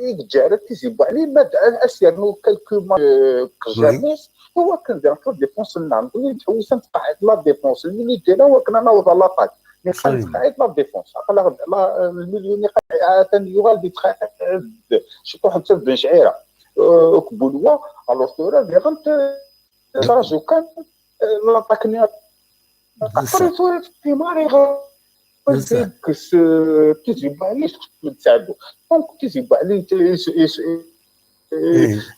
i yeǧǧa ara Tizi Bouali, ma d, ad as-yernu quelques matchs, eh, qjamis, i wakken diɣen la défense-nneɣ, nekkni nettḥewwis ad nettqeɛɛid la défense, le milieu-a, wakken ad naweḍ à l'attaque. Neqqar nettqeɛɛid la défense. Aql-aɣ la, le milieu-nni atan yuɣal d ittqeɛɛid ciṭuḥ netta d Ben Cɛira, eh, akked Bouloua, alors tura diɣen t-, traju kan, eh, l'attaque-nni. Après tura tefhim ara ayɣer yekkes, eh, Tizi Bouali, tettɛeddu. Donc Tizi Bouali,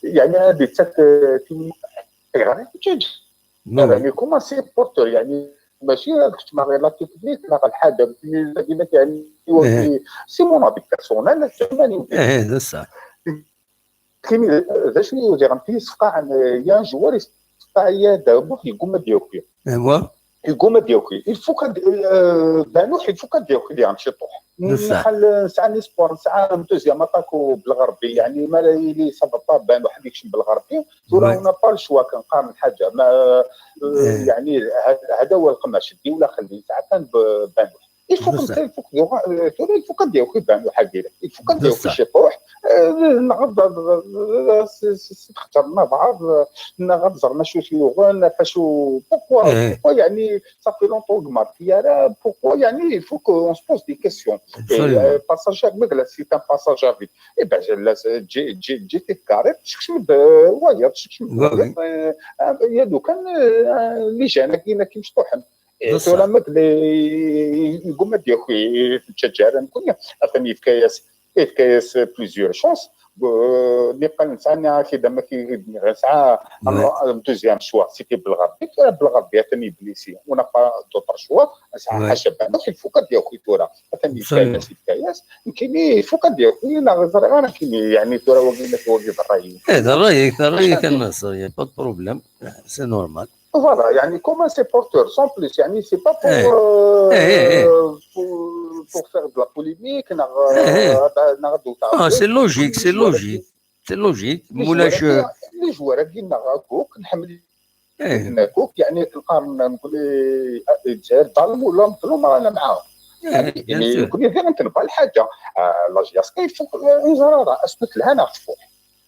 yeɛni, ad yettak, eh, ayɣer i teǧǧa. Yeɛni, comme un supporter, yeɛni, mačči ad kecmeɣ la technique neɣ lḥaǧa, yeɛni, c'est mon avis personnel. D ṣṣeḥ. Kini, d acu i udiɣ n yisefqaɛen, eh, ya joueur yisefqaɛ ya Adda Muḥ, yegguma ad d-yaki. Yegguma ad d-yaki. Il faut que, eh, Banuḥ, il faut que ad d-yaki diɣen ciṭuḥ. Nḥal, nesɛa un espoir, nesɛa un deuxième attaque u Belɣerbi, yeɛni, ma ara yili ça va pas, Banuḥ ad yekcem Belɣerbi. Tura on n'a pas le choix, kan qqaren lḥaǧa. Ma, eh, yeɛni, had-, hada wa leqmac, ddi wala xelli, nesɛa kan Banuḥ. Il faut que, il faut que yuɣal, euh, tura, il faut que ad d-yaki Banuḥ agi. Il faut que ad d-yaki ciṭuḥ, euh, neɣ ad, ad, ad, ad, s-, s-, s-, xaṭer neɣ ad, neɣ ad ẓren acu t-yuɣen, ɣef acu, pourquoi, pourquoi, yeɛni, ça fait longtemps que ma ara, pourquoi, yeɛni, il faut qu'on se pose des questions. Et, euh, passage à, c'est un passage à vide. Eh ben, je laisse, euh, J-, J-, J T Carré, tekcem-d, euh, wayeḍ, tekcem-d wayeḍ, euh, euh, ya lukan, euh, les jeunes-agi, agi mecṭuḥen. Eh, tura ma yella yegguma ad d-yaki, yettaǧǧa ara nekkni, atan yefka-yas, yefka-yas plusieurs chances. Eh, niqal nesɛa, nniɣ-ak-id, am akken i d-nniɣ, nesɛa un deuxième choix, c'était Belɣerbi. Tura Belɣerbi atan yeblisi, on n'a pas d'autre choix. Nesɛa ḥaca Banuḥ, il faut que ad d-yaki tura. Atan yefka-yas, yefka-yas. Nekkini, il faut que ad d-yaki, neɣ ẓriɣ ara nekkini, yeɛni, tura wagi, wagi d ṛṛay-ik. Eh, d ṛṛay-ik, d ṛṛay-ik a Nasser, y a pas de problème. C'est normal. Voilà, yeɛni, comme un supporter, sans plus, yeɛni, c'est pas pour, euh, pour, pour faire de la polémique, neɣ, euh, neɣ d... Ah, c'est logique, c'est logique. C'est logique. Les joueurs-agi, les joueurs-agi, neɣ akk, nḥemmel-iten akk, yeɛni, nqarn, nekkni, ah, Lezzayer, ḍalem wala meḍlum, رانا معاهم. Yeɛni, nekkni diɣen nbɣa lḥaǧa. Ah, la J S K, il faut que, euh, neẓra, est-ce que telha neɣ tfuḥ?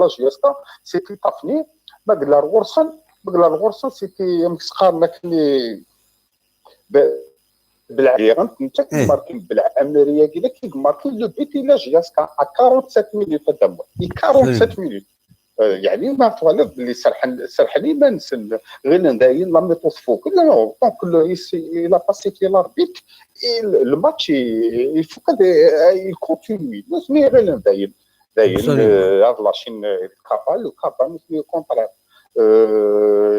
la J S K, c'était Tafni, ma yella ɣur-sen, ma yella ɣur-sen, c'était, amek s-qqaren akken, belɛadiɣ, netta ki markin belɛamri-agi, la ki markin le but i la J S K à quarante-sept minutes, à quarante-sept minutes. Euh, يعني ما توالد اللي سرحن سرحن يمانسن غير داين لا ميطوس فوق لا. Donc il a pacifié l'arbitre et le match il faut que il continue. Mais غير داين داين هاد la Chine كابا لو كابا مش كونترا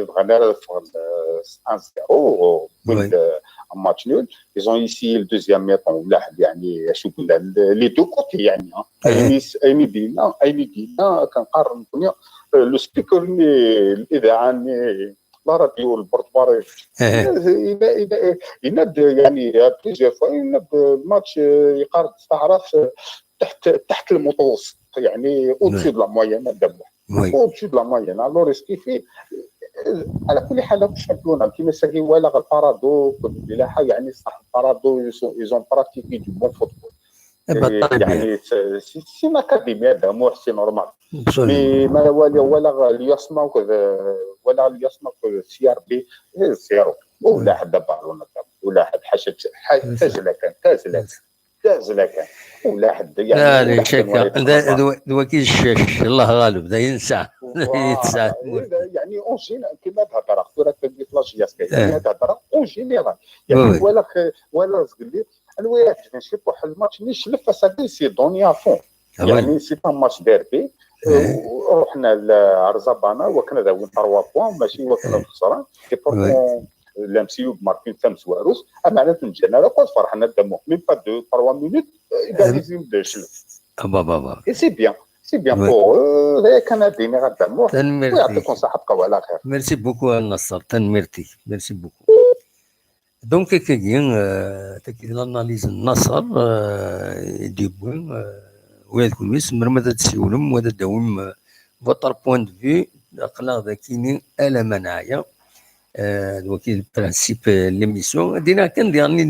بغينا نفهم. واحد صفر، واحد صفر، match nul. Ils ont essayé le deuxième mi-temps ولا حد يعني شو قلنا les deux côtés يعني. اين اين دينا اين دينا كنقارن دنيا. Le speaker الاذاعه، la radio، البرتباري، الا الا الا يعني plusieurs fois الا الماتش يقارب استعراف تحت تحت المتوسط، يعني au-dessus de la moyenne. Au-dessus de la moyenne. Alors est-ce qu'il fait على كل حال الشامبيون كيما ساكي ولا البارادو كل بلاحه يعني صح البارادو ils ont pratiqué du bon football. يعني c'est une académie هذا مو c'est normal. Mais ما والي ولا الياسما وكذا ولا الياسما وكذا سي ار بي زيرو. ولا حد بالون ولا حد حاشا تاج لكان تاج لكان تاج لكان ولا حد يعني لا شك. دوا كي الشاش الله غالب دا ينسى. يعني اون جينيرال كيما تهضر اختو راك قلت لا جي اس كي يعني تهضر اون جينيرال يعني ولا ولا قال لي انا وياك نشوف واحد الماتش نيش لفاس هذا سي دوني افون. يعني سي با ماتش ديربي. رحنا لعرزبانه وكنا داوين تروا بوان ماشي وكنا خسران. لام سي يو ماركين تام سواروس اما انا تنجانا لا كوز فرحنا دمو ميم با دو تروا مينوت. ايغاليزي مداش. بابا بابا. اي سي بيان. سي بيان بور هي كان ديني غدا مو. ويعطيكم الصحه بقاو على خير. Merci beaucoup النصر تنميرتي. Merci beaucoup. Donc كاكي تاكي لاناليز النصر دي بوين. وياكم يسمر ماذا تسيولم وهذا داوم votre point de vue. اقلا ذاكيني الا ما نعيا. دوكي برانسيب ليميسيون دينا كان يعني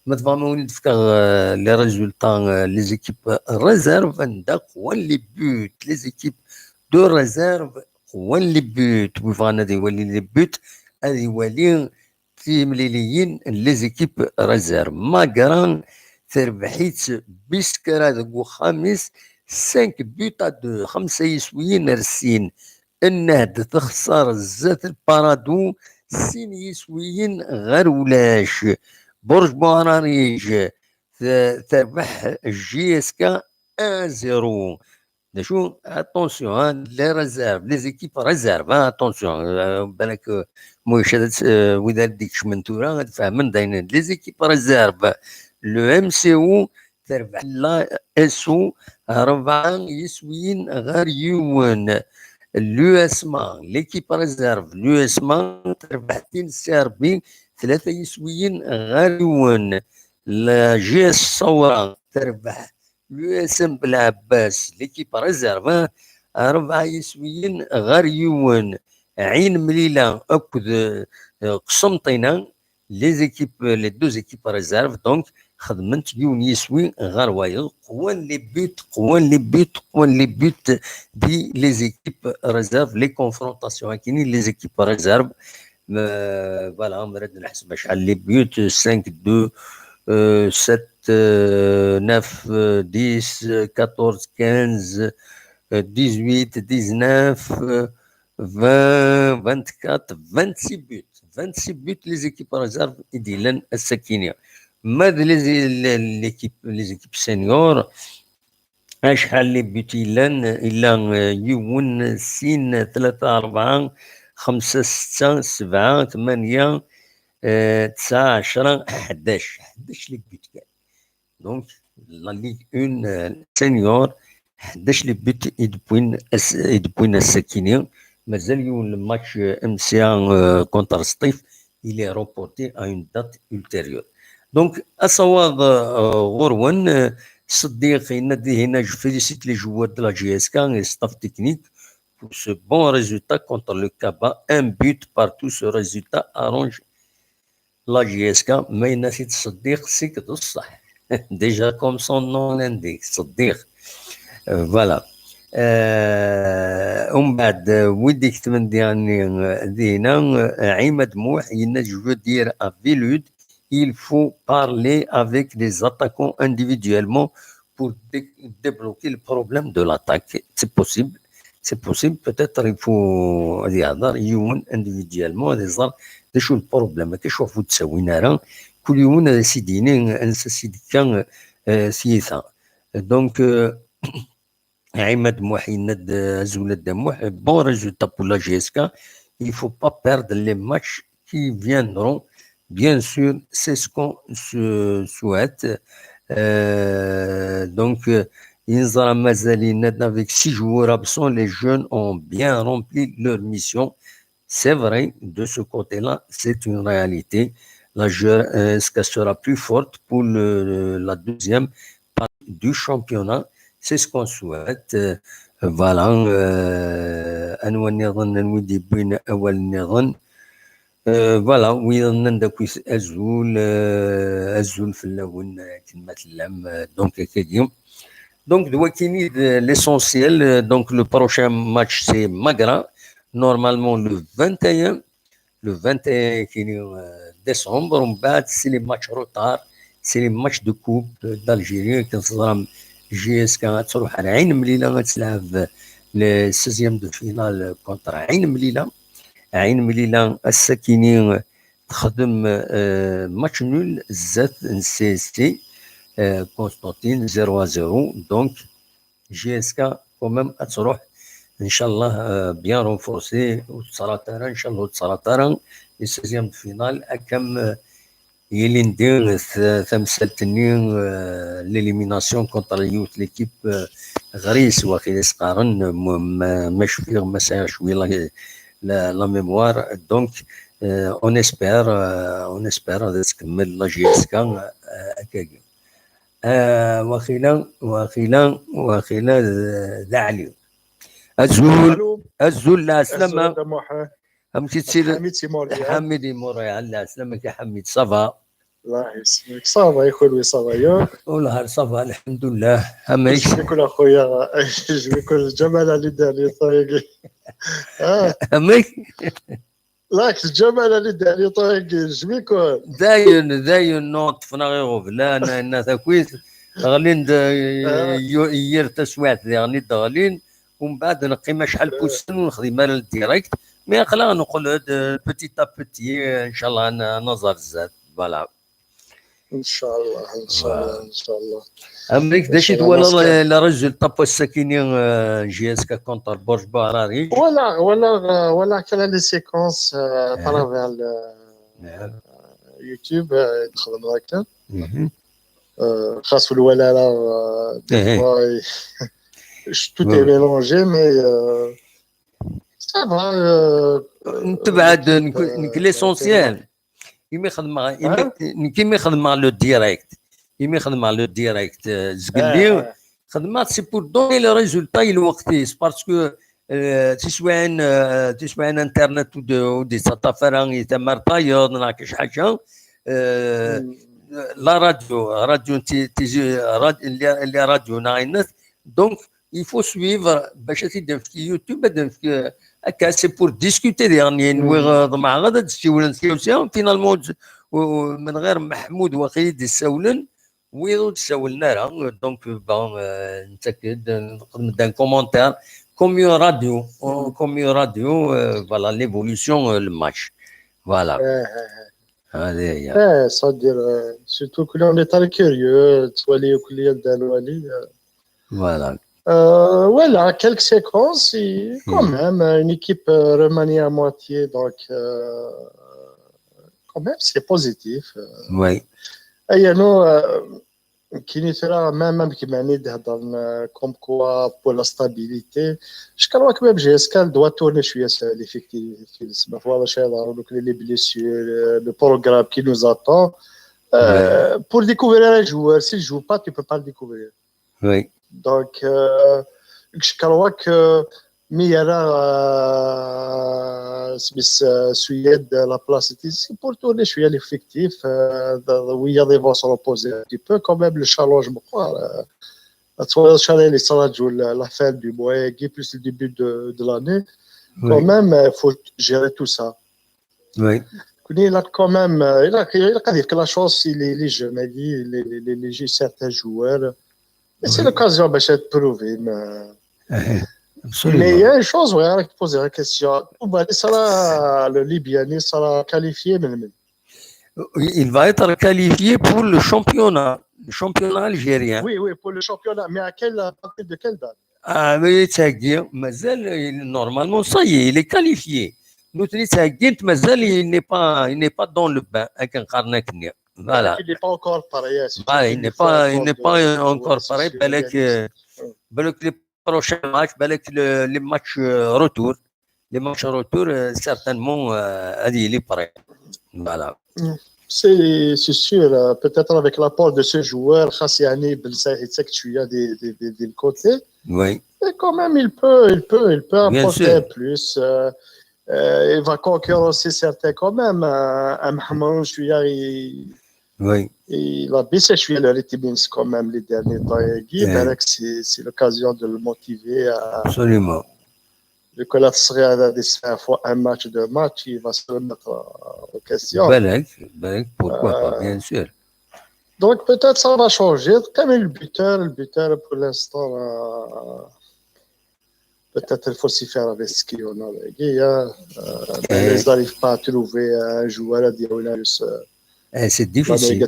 ما تفهموني تفكر les résultats. Les équipes réserves عندك قوان les buts les équipes de réserve قوان les buts ويبغى هذا يولي les buts هذا يولي تيمليليين les équipes réserves. ماكران تربحيت بسكرة دك وخامس cinq buts à deux خمسة يسويين رسين. النهد تخسر زات البارادو سين يسويين غير ولاش. برج بوعراريج تربح جي اس كا ان زيرو. شو اتونسيون ها les réserves les équipes réserves ها اتونسيون. بالك مشاهدة وإذا ديك من تورا غتفهمن داين les équipes réserves. Le M C O تربح لا اس او ربعة يسويين غير يون. لو اس ما ليكيب ريزيرف لو اس ما تربح تين سي ار بي ثلاثة يسويين غير يون. لا جي اس صورة تربح لو اس ام بلعباس ليكيب ريزيرف ربعة يسويين غير يون. عين مليلة اكد قسنطينة les équipes les deux équipes réserves donc خدمت يون يسوي غير وايض قوان les buts قوان les buts قوان les buts دي les équipes réserves les confrontations كاينين les équipes réserves. Voilà مراد نحسب شحال les buts cinq deux sept neuf dix quatorze quinze dix-huit dix-neuf vingt vingt-quatre vingt-six buts. Vingt-six buts les équipes réserves i d-yellan ass-akini. Ma d l'équipe les équipes seniors acḥal les buts yellan? Yella yiwen sin tlata rebɛa xemsa setta sebɛa tmanya tesɛa ɛecra ḥdac ḥdac les buts kan. Donc la Ligue un senior ḥdac les buts i d-wwin ass-, i d-wwin ass-akini. Mazal yiwen le match, euh, M C A, euh, contre Sṭif, il est reporté à une date ultérieure. Donc, asawaḍ, euh, ɣur-wen, euh, Seddiq yenna-d dihin: « Je félicite les joueurs de la J S K et staff technique pour ce bon résultat contre le Kaba. Un but partout, ce résultat arrange la J S K. » Ma yenna-t-id Seddiq, c'est que d ṣṣeḥ. Déjà, comme son nom l'indique, Seddiq. Euh, voilà. Euh, umbeɛd, euh, wid iketben diɣen, euh, dinna, euh, Ɛimad Muḥ yenna: « Je veux dire à Velud, il faut parler avec les attaquants individuellement pour dé-, débloquer le problème de l'attaque. » C'est possible. C'est possible. Peut-être il faut ad ihder yiwen individuellement, ad iẓer d acu le problème. Akka, cwaf ur d-ttawin ara. Kul yiwen ad as-id-yini ansa s-d-yekka, euh, tiyita. Donc, euh, Ɛimad Muḥ yenna-d, euh, azul a Dda Muḥ, bon résultat pour la J S K. Il faut pas perdre les matchs qui viendront. Bien sûr, c'est ce qu'on se souhaite. Euh, donc, euh, yenna-d mazal, avec six joueurs absents, les jeunes ont bien rempli leur mission. C'est vrai, de ce côté-là, c'est une réalité. La J S K sera plus forte pour le, la deuxième partie du championnat. C'est ce qu'on souhaite. Euh, voilà. Euh, anwa nniḍen, anwa i d-yewwin awal nniḍen? Euh, voilà, wiyaḍ nnan-d akk-is azul, euh, azul fell-awen, euh, akken ma tellam, euh, donc, akkagi. Donc, d wakkini d l'essentiel. Euh, donc, le prochain match, c'est Magra. Normalement, le vingt et un, le vingt et un kini, euh, décembre. Umbeɛd, c'est les matchs retard, c'est les matchs de coupe, euh, d'Algérie. Akken teẓram, J S K ad truḥ ar Ɛin Mlila, ad tleɛb le seizième de finale contre Ɛin Mlila. Ɛin Mlila, ass-akini, euh, texdem, euh, match nul zdat n C S C, euh, Constantine, zéro à zéro. Donc, J S K quand même ad truḥ, inchallah, euh, bien renforcée, ur tettrat ara, inchallah ur tettrat ara, les seizièmes de finale, ad kem, euh, yilindi, euh, tamsalt-nni, euh, l'élimination contre yiwet l'équipe, euh, Gris, waqila s-qqaren, ma, ma, ma cfiɣ, ma sɛiɣ cwi la, la, la mémoire. Donc, euh, on espère, euh, on espère ad tkemmel la J S K, euh, akkagi. Euh, waqila, waqila, waqila d, d Ɛli. Azul, azul, lɛeslama. Amek i ttili? Ḥamid si Montréal. Ḥamid i Montréal, lɛeslama-k a Ḥamid, ça va? Allah yesmek. Ça va, يا خويا، ça va ياك؟ والله ça va, الحمد لله. Amek? Jmikur a خويا، jmikur Ǧamal Ali Dali, طايقي. آه. Amek? لايك Ǧamal Ali Dali, طايقي، jmikur. Dayen, dayen, non, ṭṭfen-aɣ iɣeblan, ayen takwit, ɣlin-d, euh, yir taswiɛt diɣen i d-ɣlin, umbeɛd neqqim acḥal n wussan ur nexdim ara le direct, mais aql-aɣ neqqel-d, euh, petit à petit, euh, inchallah, ad n-, ad naẓ ar zdat. Voilà. Inchallah, inchallah, inchallah. Amek, d acu i twalaḍ, le résultat n wass-akini, euh, J S K contre Borj Barari? Walaɣ, walaɣ, euh, walaɣ kan les séquences, euh, à travers le, euh, YouTube, euh, i d-xedmeɣ akka. Euh, xas ur walaɣ ara, euh, des fois, tout est mélangé, mais, euh, ça va, euh, ntebaɛ-d, euh, nekk, euh, nekk l'essentiel. Imi xedmeɣ, imi, nekk imi xedmeɣ le direct, imi xedmeɣ le direct, euh, zgelli, xedmeɣ c'est pour donner le résultat i lweqt-is, parce que, euh, tiswiɛin, euh, tiswiɛin internet ur d-, ur d-yettaṭṭaf ara i tamart tayeḍ neɣ kra ḥaǧa, euh, la radio, radio, ti-, tizi-, rad-, les, les radios neɣ ayen, donc, il faut suivre, bac ad t-id-nefk i YouTube, ad nefk, euh, akka, c'est pour discuter, diɣen, nwiɣ, euh, ḍemɛeɣ ad d-ssiwlen, finalement, euh, من غير Meḥmud waqil i d-issawlen, wiyaḍ ur d-ssawlen ara, donc, euh, bon, euh, nettak-d, euh, nqeddem-d un commentaire, comme une radio, euh, comme une radio, euh, voilà, l'évolution, euh, le match. Voilà. Hadi hiya. Eh, c'est-à-dire, euh, surtout que là, on est très curieux, twali akk li yadda lwali, euh. Voilà. Euh, voilà, quelques séquences, et quand même, euh, une équipe, euh, remaniée à moitié, donc, euh, quand même, c'est positif, euh. Oui. Et il y a nous, euh, كاين ثرا même même كيما راني نهضر comme quoi pour la stabilité. Je crois que même G S K doit tourner شويه sur l'effectif. ما فوالا شي يظهروا لك les blessures, le programme qui nous attend. Euh, pour découvrir un joueur, s'il joue pas, tu peux pas le découvrir. Oui. Donc, euh, je crois que مي راه سميت سويد la place ici pour tourner شويه l'effectif. Oui, il y a des vents se reposer un petit peu quand même, le challenge مقوار. Attention, les salades, la fin du mois, plus le début de, de l'année. Quand même, il faut gérer tout ça. Oui. Il a quand même, il a, il a la chance, il est, les jeunes, les, les, les, les, certains joueurs. Et c'est l'occasion باش تبروفي. Absolument. Mais il y a une chose, ouais, avec poser la question. Bon, ça sera le Libyen, il sera qualifié, mais Il va être qualifié pour le championnat, le championnat algérien. Oui, oui, pour le championnat. Mais à quelle, à partir de quelle date? Ah, mais mazal, normalement, ça y est, il est qualifié. Nous, mazal, il n'est pas, il n'est pas dans le bain. Voilà. Il n'est pas encore prêt. Voilà, il n'est pas, il n'est pas encore prêt. Balak, euh, balak les prochains matchs, balak les matchs retour. Les matchs retour, certainement, il est prêt. Voilà. C'est sûr. Peut-être avec l'apport de ce joueur, خاص يعني بن سعيد يتسكت شويه دي دي دي دي الكوتي. Oui. Et quand même, il peut, il peut, il peut apporter un plus. Euh, il va concurrencer certains quand même. Euh, Mohamed Chouya, il, oui. il a baissé شويه le rythme quand même les derniers temps. C'est l'occasion de le motiver à, Absolument. Vu que la série a des fois un match, deux matchs, il va se remettre en question. Balak, balak, pourquoi pas, bien sûr. Donc peut-être ça va changer. Quand même le buteur, le buteur pour l'instant, euh, peut-être il faut s'y faire avec ce qu'on a. Hein. Euh, ils n'arrivent pas à trouver un joueur à dire Eh, c'est difficile.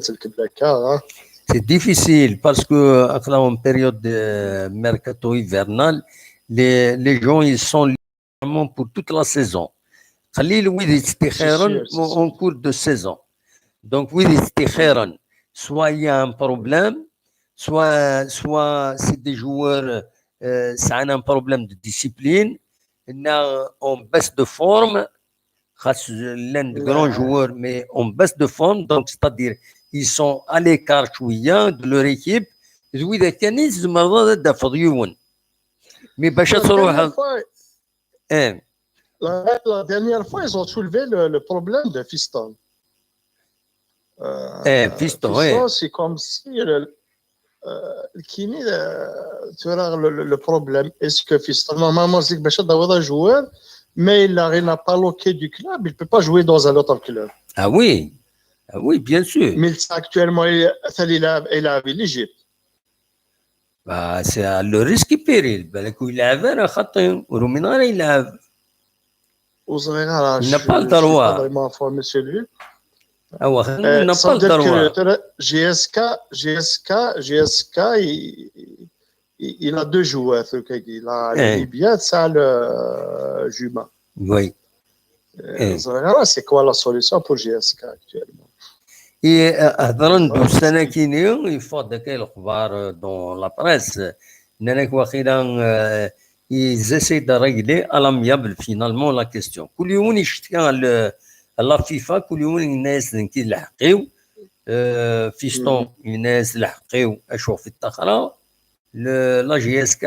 C'est difficile parce que en période de mercato hivernal, les, les gens ils sont pour toute la saison. قليل وين يتستخيرن en cours de saison. Donc وين يتستخيرن, soit il y a un problème, soit, soit c'est des joueurs, euh, ça a un problème de discipline, il y a en baisse de forme, خاص لان des grands joueurs mais en baisse de forme, donc c'est-à-dire ils sont à l'écart شويه de leur équipe. اذا كان تزمر هذا دافض يون. Mais باش تروح. Eh. La, la, dernière fois, ils ont soulevé le, le problème de Fiston. Euh, eh, Fiston, Fiston c'est comme si le, euh, le, le, le problème, est-ce que Fiston, normalement, c'est que un joueur, mais il n'a pas l'ok du club, il ne peut pas jouer dans un autre club. Ah oui, ah oui, bien sûr. Mais actuellement, il, il, il est à l'Égypte. Bah, c'est le risque et péril. بالك يلعب انا خطي وروميناري يلعب. وصغير Il n'a pas le droit. Vraiment informé sur lui. Ah ouais, il n'a pas le droit. G S K, G S K, G S K, il, il a deux joueurs. Il a Libya, ça le Juma. Oui. C'est quoi la solution pour G S K actuellement? Et هضرنا السنه كيني يفوض كاين الاخبار dans la presse. نانك واخيلا ils essaient de régler à l'amiable finalement la question. كل يوم يشتكي على la FIFA, كل يوم الناس كي لحقيو. Fiston الناس لحقيو اشوف في الطخره. La G S K,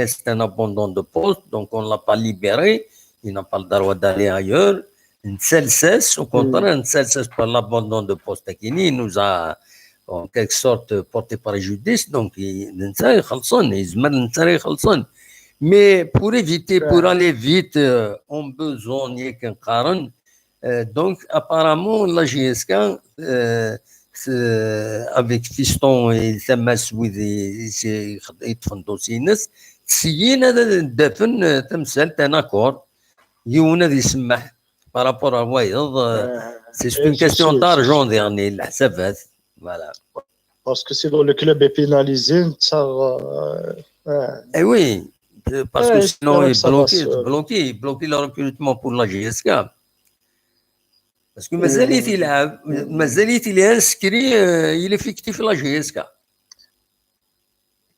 c'est un abandon de poste, donc on ne l'a pas libéré, il n'a pas le droit d'aller ailleurs. Au contraire, par l'abandon de poste, il nous a en quelque sorte porté préjudice, donc نتا يخلصن, يزمر نتا يخلصن. Mais pour éviter, pour aller vite, on besoin ياك نقارن. Donc apparemment la G S K, avec Fiston et Tamass, ويد يطفن dossier-ines, tesyin ad d-afen tamsalt, un accord, yiwen ad isemmeḥ par rapport à wayeḍ. C'est une question d'argent, يعني الحسابات. Voilà. Parce que sinon le club est pénalisé. Eh oui, parce que sinon il bloque, bloque, bloque le recrutement pour la G S K. Parce que مازال يلعب, مازال يلعب inscrit, il est fictif la G S K.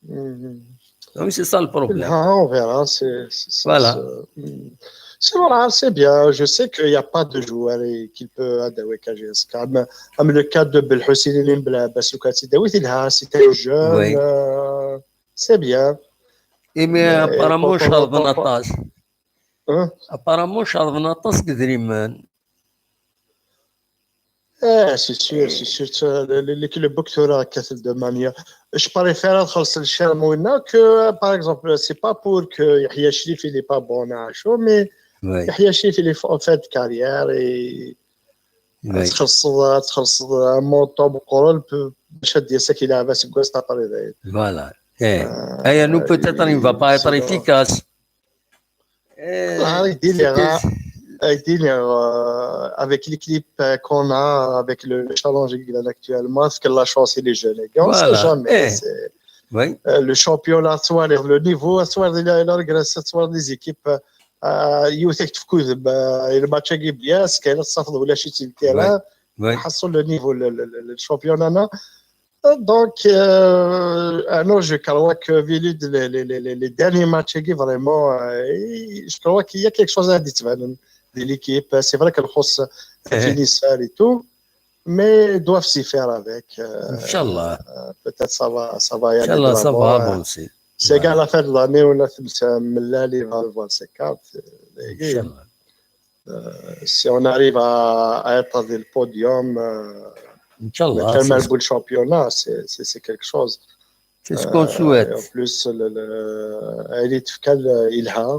Mhm. Donc, c'est ça le problème. Ah, on verra. C'est, c'est, c'est, voilà. C'est, hmm. C'est vrai, c'est bien. Je sais qu'il n'y a pas de joueur et qu'il peut adhérer à J S K. Même, même le cas de Belhoussine, Belabas, c'est un jeune. Oui. Euh, c'est bien. Et mais, mais apparemment, je ne pas. Hein? Apparemment, je ne Eh, c'est sûr, c'est sûr. L'équipe de manière. Je préfère être le cher que, par exemple, c'est pas pour que Yahya Sherif il est pas bon à chaud, mais Yahya Sherif il est en fin de carrière et تخلص تخلص un montant بقرون باش هاد يساك يلعب سكواس تاع طريقين. Voilà. Eh. Euh, nous peut-être il va pas être efficace. آه، يدير لي غا-، يدير لي غا-، avec l'équipe qu'on a, avec le, le challenge qu'il a actuellement, est-ce que la chance il est jeune? On sait jamais. Oui. Euh, le championnat, soit le, le niveau, soit il a, il a régressé, soit les équipes, euh, يوثك تفكوذ ب-، le match qui est bien, est-ce qu'elle s'en fout de la chute sur le terrain? Oui. حصل le niveau, le, le, le, le championnat, non? Donc, euh, ah non, je crois que vu les, les, les, les, les derniers matchs, vraiment, euh, je crois qu'il y a quelque chose à dire de l'équipe. C'est vrai qu'elle خص finisseur et tout, mais ils doivent s'y faire avec. Euh, Inch'Allah. Euh, peut-être ça va, ça va y aller. Inch'Allah, ça va avancer. C'est qu'à la fin de l'année, on a fait un melali, il va revoir ses cartes. Inch'Allah. Euh, si on arrive à, à être dans le podium, euh, Inch'Allah, mais tellement le championnat, c'est, c'est, c'est quelque chose. C'est ce qu'on souhaite. Euh, et en plus, le, le, elle est, il a,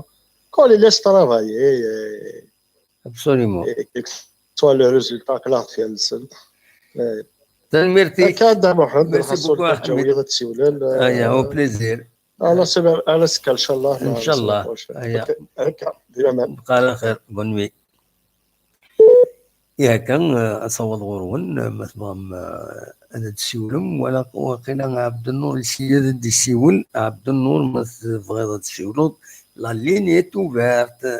qu'on les laisse travailler. Et, Absolument. Et que ce soit le résultat que la fielle seule. Tanemmirt-ik. Merci beaucoup, Ahmed. Au plaisir. Ala sslam, ala sslam, inchallah. Inchallah. Aya. Bqa ɛla xir, bonne nuit. I akka, eh, asawaḍ ɣur-wen, eh, ma tebɣam, eh, ad d-tessiwlem, wala waqila Ɛebdennur yessi ad d-yessiwel. Ɛebdennur, ma tebɣiḍ ad tessiwleḍ, la ligne est ouverte.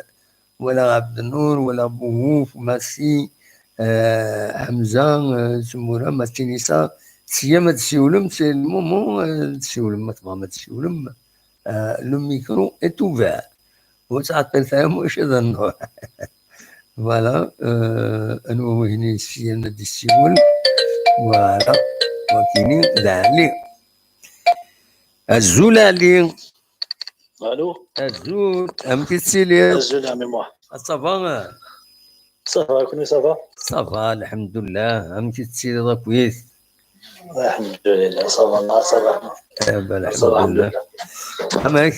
Wala Ɛebdennur, wala Buhuf, Massi, eh, Ḥemza, eh, Zemmura, Matinisa, sya ma d-tsiwlem, c'est le moment, eh, d-tsiwlem, ma tebɣam ad tsiwlem, eh, le micro est ouvert. Ur ttɛeṭṭilet ara, maca ad nruḥ. Voilà, eh, anwa wihni syan ad d-issiwel? Voilà, wakini d Ɛli. Azul Ɛli. Allô? Azul, amek i tettiliḍ? Azul, ɛemmi Muḥ. Ah, ça va? Ça va, kunwi ça va? Ça va, lḥemdullah. Amek i tettiliḍ akkit? Lḥemdulillah, ça va, ça va. Eh ben, ça va, lḥemdullah. Amek,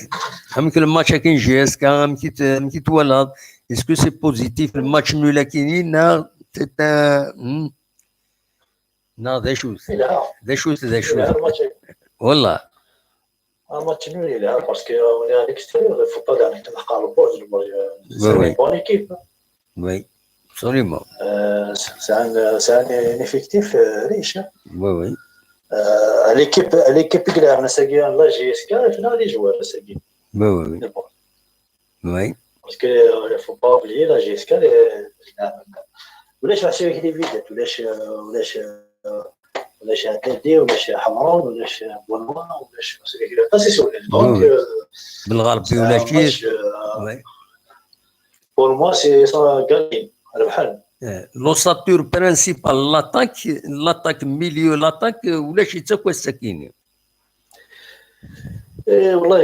amek le match-agi n J S K, amek i t-, amek i t-twalaḍ? Est-ce que c'est positif, le match nul-agi-nni, neɣ c'est un, hmm? Neɣ d acu-t? Yelha. D acu-t, d acu-t? Yelha le match. Wallah. Ah, match nul yelha, parce que on est à l'extérieur, il faut pas gagner. Tleḥqeḍ le poste, c'est une bonne équipe. Oui, absolument. Euh, c'est un, c'est un effectif, euh, riche, hein. Oui, oui. Euh, l'équipe, l'équipe qui a la J S K, il faut les joueurs, c'est bien. Oui, oui, oui. Mais bon. Oui. Parce que, euh, il faut pas oublier, la J S K, les, les, ولاش عشرة كيلو فيدات، ولاش، ولاش، ولاش عدادي، ولاش حمران، ولاش بونوا، ولاش عشرة كيلو فيدات. Donc, oui, oui. Euh, بالغربي ولا شي. Oui. Pour moi, c'est ça, gagné. ربحان. Eh, l'ossature principale, l'attaque, l'attaque, milieu, l'attaque, ولا شي تاكو السكيني. Eh, والله,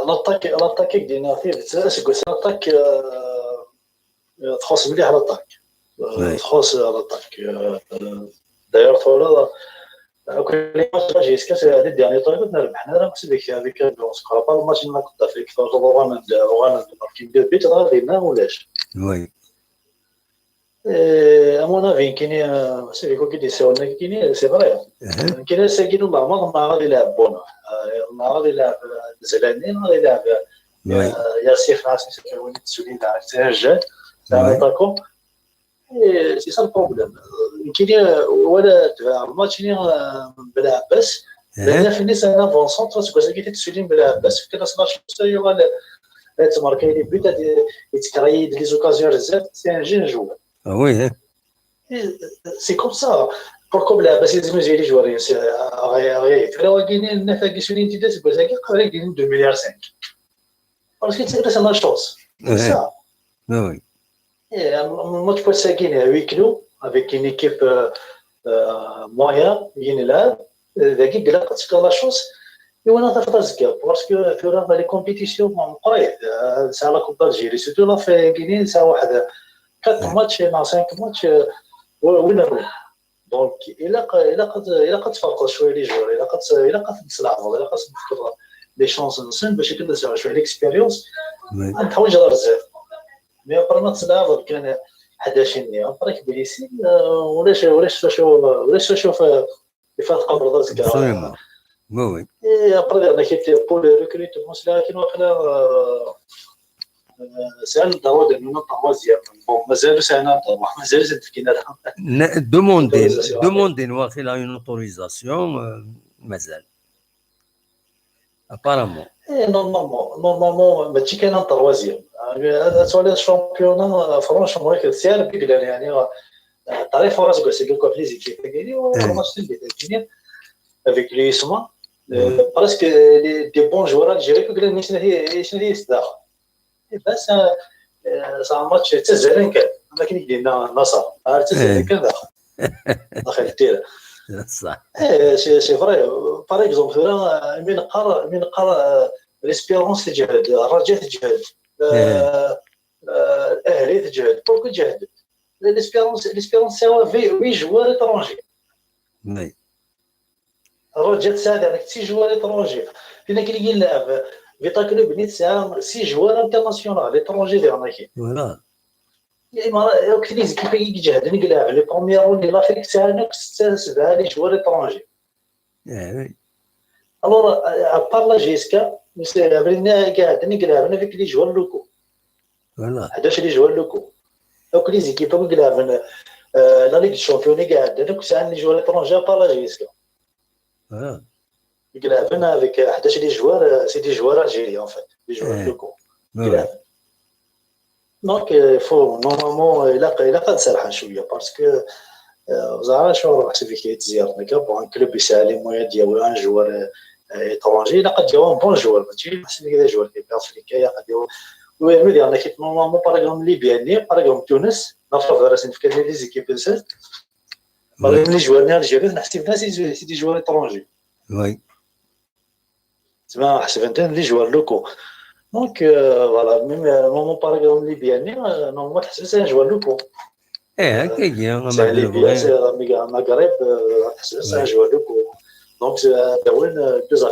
l'attaque, l'attaque, كي دينا فيه، c'est quoi, l'attaque, euh, تخص مليح l'attaque. Euh, تخص l'attaque. Euh, d'ailleurs, voilà, كل ماتش لا جي اس كا، سي هذه الديرني طويله نربح، انا راه سيدي هذيك، جو سكرا با الماتش اللي كنت فيك، اوغانا، اوغانا ماركين دو بيت، راه دينا ولاش؟ Oui. Eh, à mon avis, كاين، سيدي كون كي دي سي كاين، c'est vrai. كاين ساكن والله ما ما غادي يلعب بونو. آه، ما غادي يلعب زلاني، ما غادي يلعب، oui. آه، ياسيف ناصر، سي وليد سولينا، سي جاد، تاع l'attaquant. Eh, c'est ça le problème. كاين ولا تبع الماتش اللي، آه، بلا عباس. لان فيني سي ان افونسون، تسوي كي تسولي بلا عباس، كنا سمعت شويه ولا تماركي لي بيت، يتكريد لي زوكازيون بزاف، c'est un jeune joueur. Ah oui, hein. C'est comme ça. Pourquoi Belɛebbas yezmer ad yili joueur-ines ɣaya? Tura wagi-nni, nna tagi suni n tidda seg wass-agi, qbel ad yili deux mille cinq. Parce que c'est la chance. C'est ça. Oui, oui. Et un match pour ça, à huis clos, avec une équipe euh, euh, moyenne, il est là. Dagi, il a pas de la chance. Et on a fait parce que tura les compétitions, c'est la Coupe d'Algérie, surtout la fait Guinée, ça a quatre matchs, non, cinq matchs, euh, winner. Donc, il a, il a, il a fait faire quoi, les joueurs, il a, il a fait les chances, les chances, باش يكون شويه l'expérience. نحوج راه بزاف. Mais après ما تلعب كان حداش ني، après blessé، ولاش ولاش تشوف، ولاش تشوف كيف تقبض زكا. Absolument. Oui, oui. Et après dernier qui était pour le recrutement, c'est là qu'il va faire c'est un droit de nous troisième. Bon, مازال c'est un droit, مازال c'est كاين. Demandez, demandez واقيلا une autorisation, euh, مازال. Apparemment. Eh, normalement, normalement, ماشي كاين un troisième. هذا سوا championnat, franchement, c'est un big يعني. Très fort, c'est que les équipes avec l'USMA, presque des bons joueurs algériens que les Misnahis. بس c'est un match تزالن كان، ما كاين يدينا نصر، تزالن كان داخل. داخل الدير. صح. C'est vrai. Par exemple, ثورة من قار من قار l'Espérance تجهد، الرجاء تجهد، الأهلي تجهد، pourquoi تجهد؟ L'Espérance, l'Espérance c'est huit joueurs étrangers. Oui. الرجاء تساعد avec six joueurs étrangers. فينا كي نلعب Vita Club ني تسعة six joueurs internationaux, l'étranger ديالنا كاين. Voilà. يعني ما راك les équipes كي يجهدن يلعب les premières rondes l'Afrique تسعة سبعة les joueurs étrangers. Oui. Alors, à part la JSK, nous c'est قاعدين يلعبن avec les joueurs locaux. Voilà. حداش les joueurs locaux. Donc les équipes كي يلعبن la Ligue des Champions كاع عندنا كنت عندي joueurs étrangers à part la JSK. Voilà. يلعبن avec حداش les joueurs, c'est des joueurs algériens en fait, des joueurs locaux. Oui. Donc il faut normalement, il a, il a pas de سرحان شويه parce que زعما شو راح سيفي كي تزير نكا بون كلوب يسعى les moyens ديالو un joueur étranger, il a قد يوم bon joueur, ماشي حسن كذا joueur كي افريقيا يا قد يوم. Oui, mais il y en a qui normalement, par exemple, Libye, par exemple, Tunis, la faveur, c'est une des équipes de cette. Par exemple, les joueurs algériens, c'est des joueurs étrangers. Oui. تسمى حسب انت les joueurs locaux. Donc euh, voilà, même euh, normalement, par exemple, Libye, euh, normalement c'est un joueur local. ايه هكا هي. C'est Libye, c'est Maghreb, euh, c'est un joueur local. Donc c'est euh, Darwin, euh, deux ans.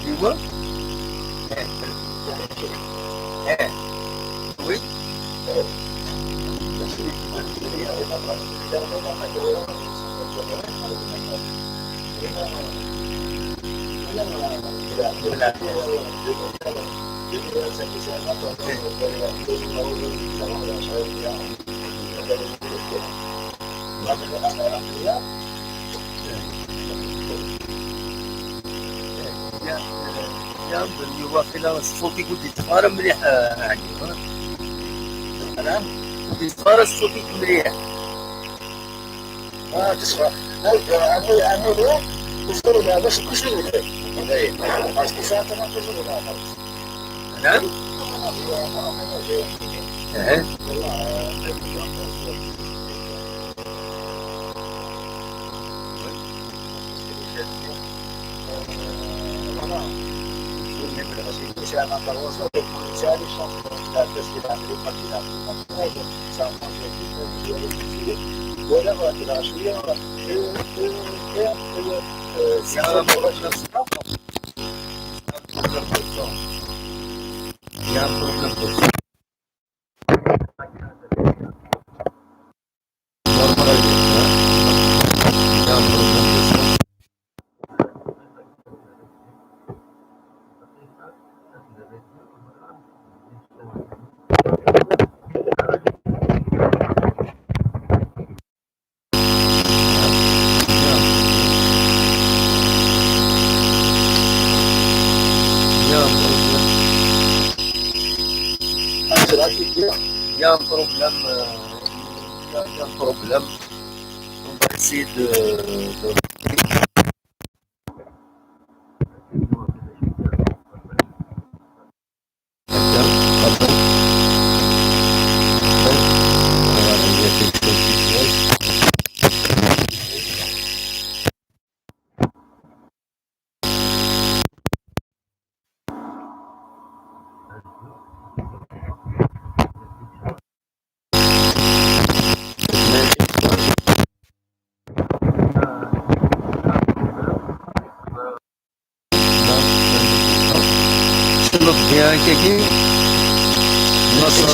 ايوا. ايه. وي. يا بني واقيلا الصوت يقول يتفارم مليح، آه، يعني، ها؟ نعم؟ يتفارم الصوت مليح. اه، تصفى. هاي، آه، عمي، عمي، تصفى، لا، بس كل شيء يقول. ايه. بس كل ساعة أنا كل شيء يقول. نعم؟ ايه. Il y a un problème, euh, il y a, il y a un problème. On va essayer de, de... شنو بيان كيكي؟ نصر.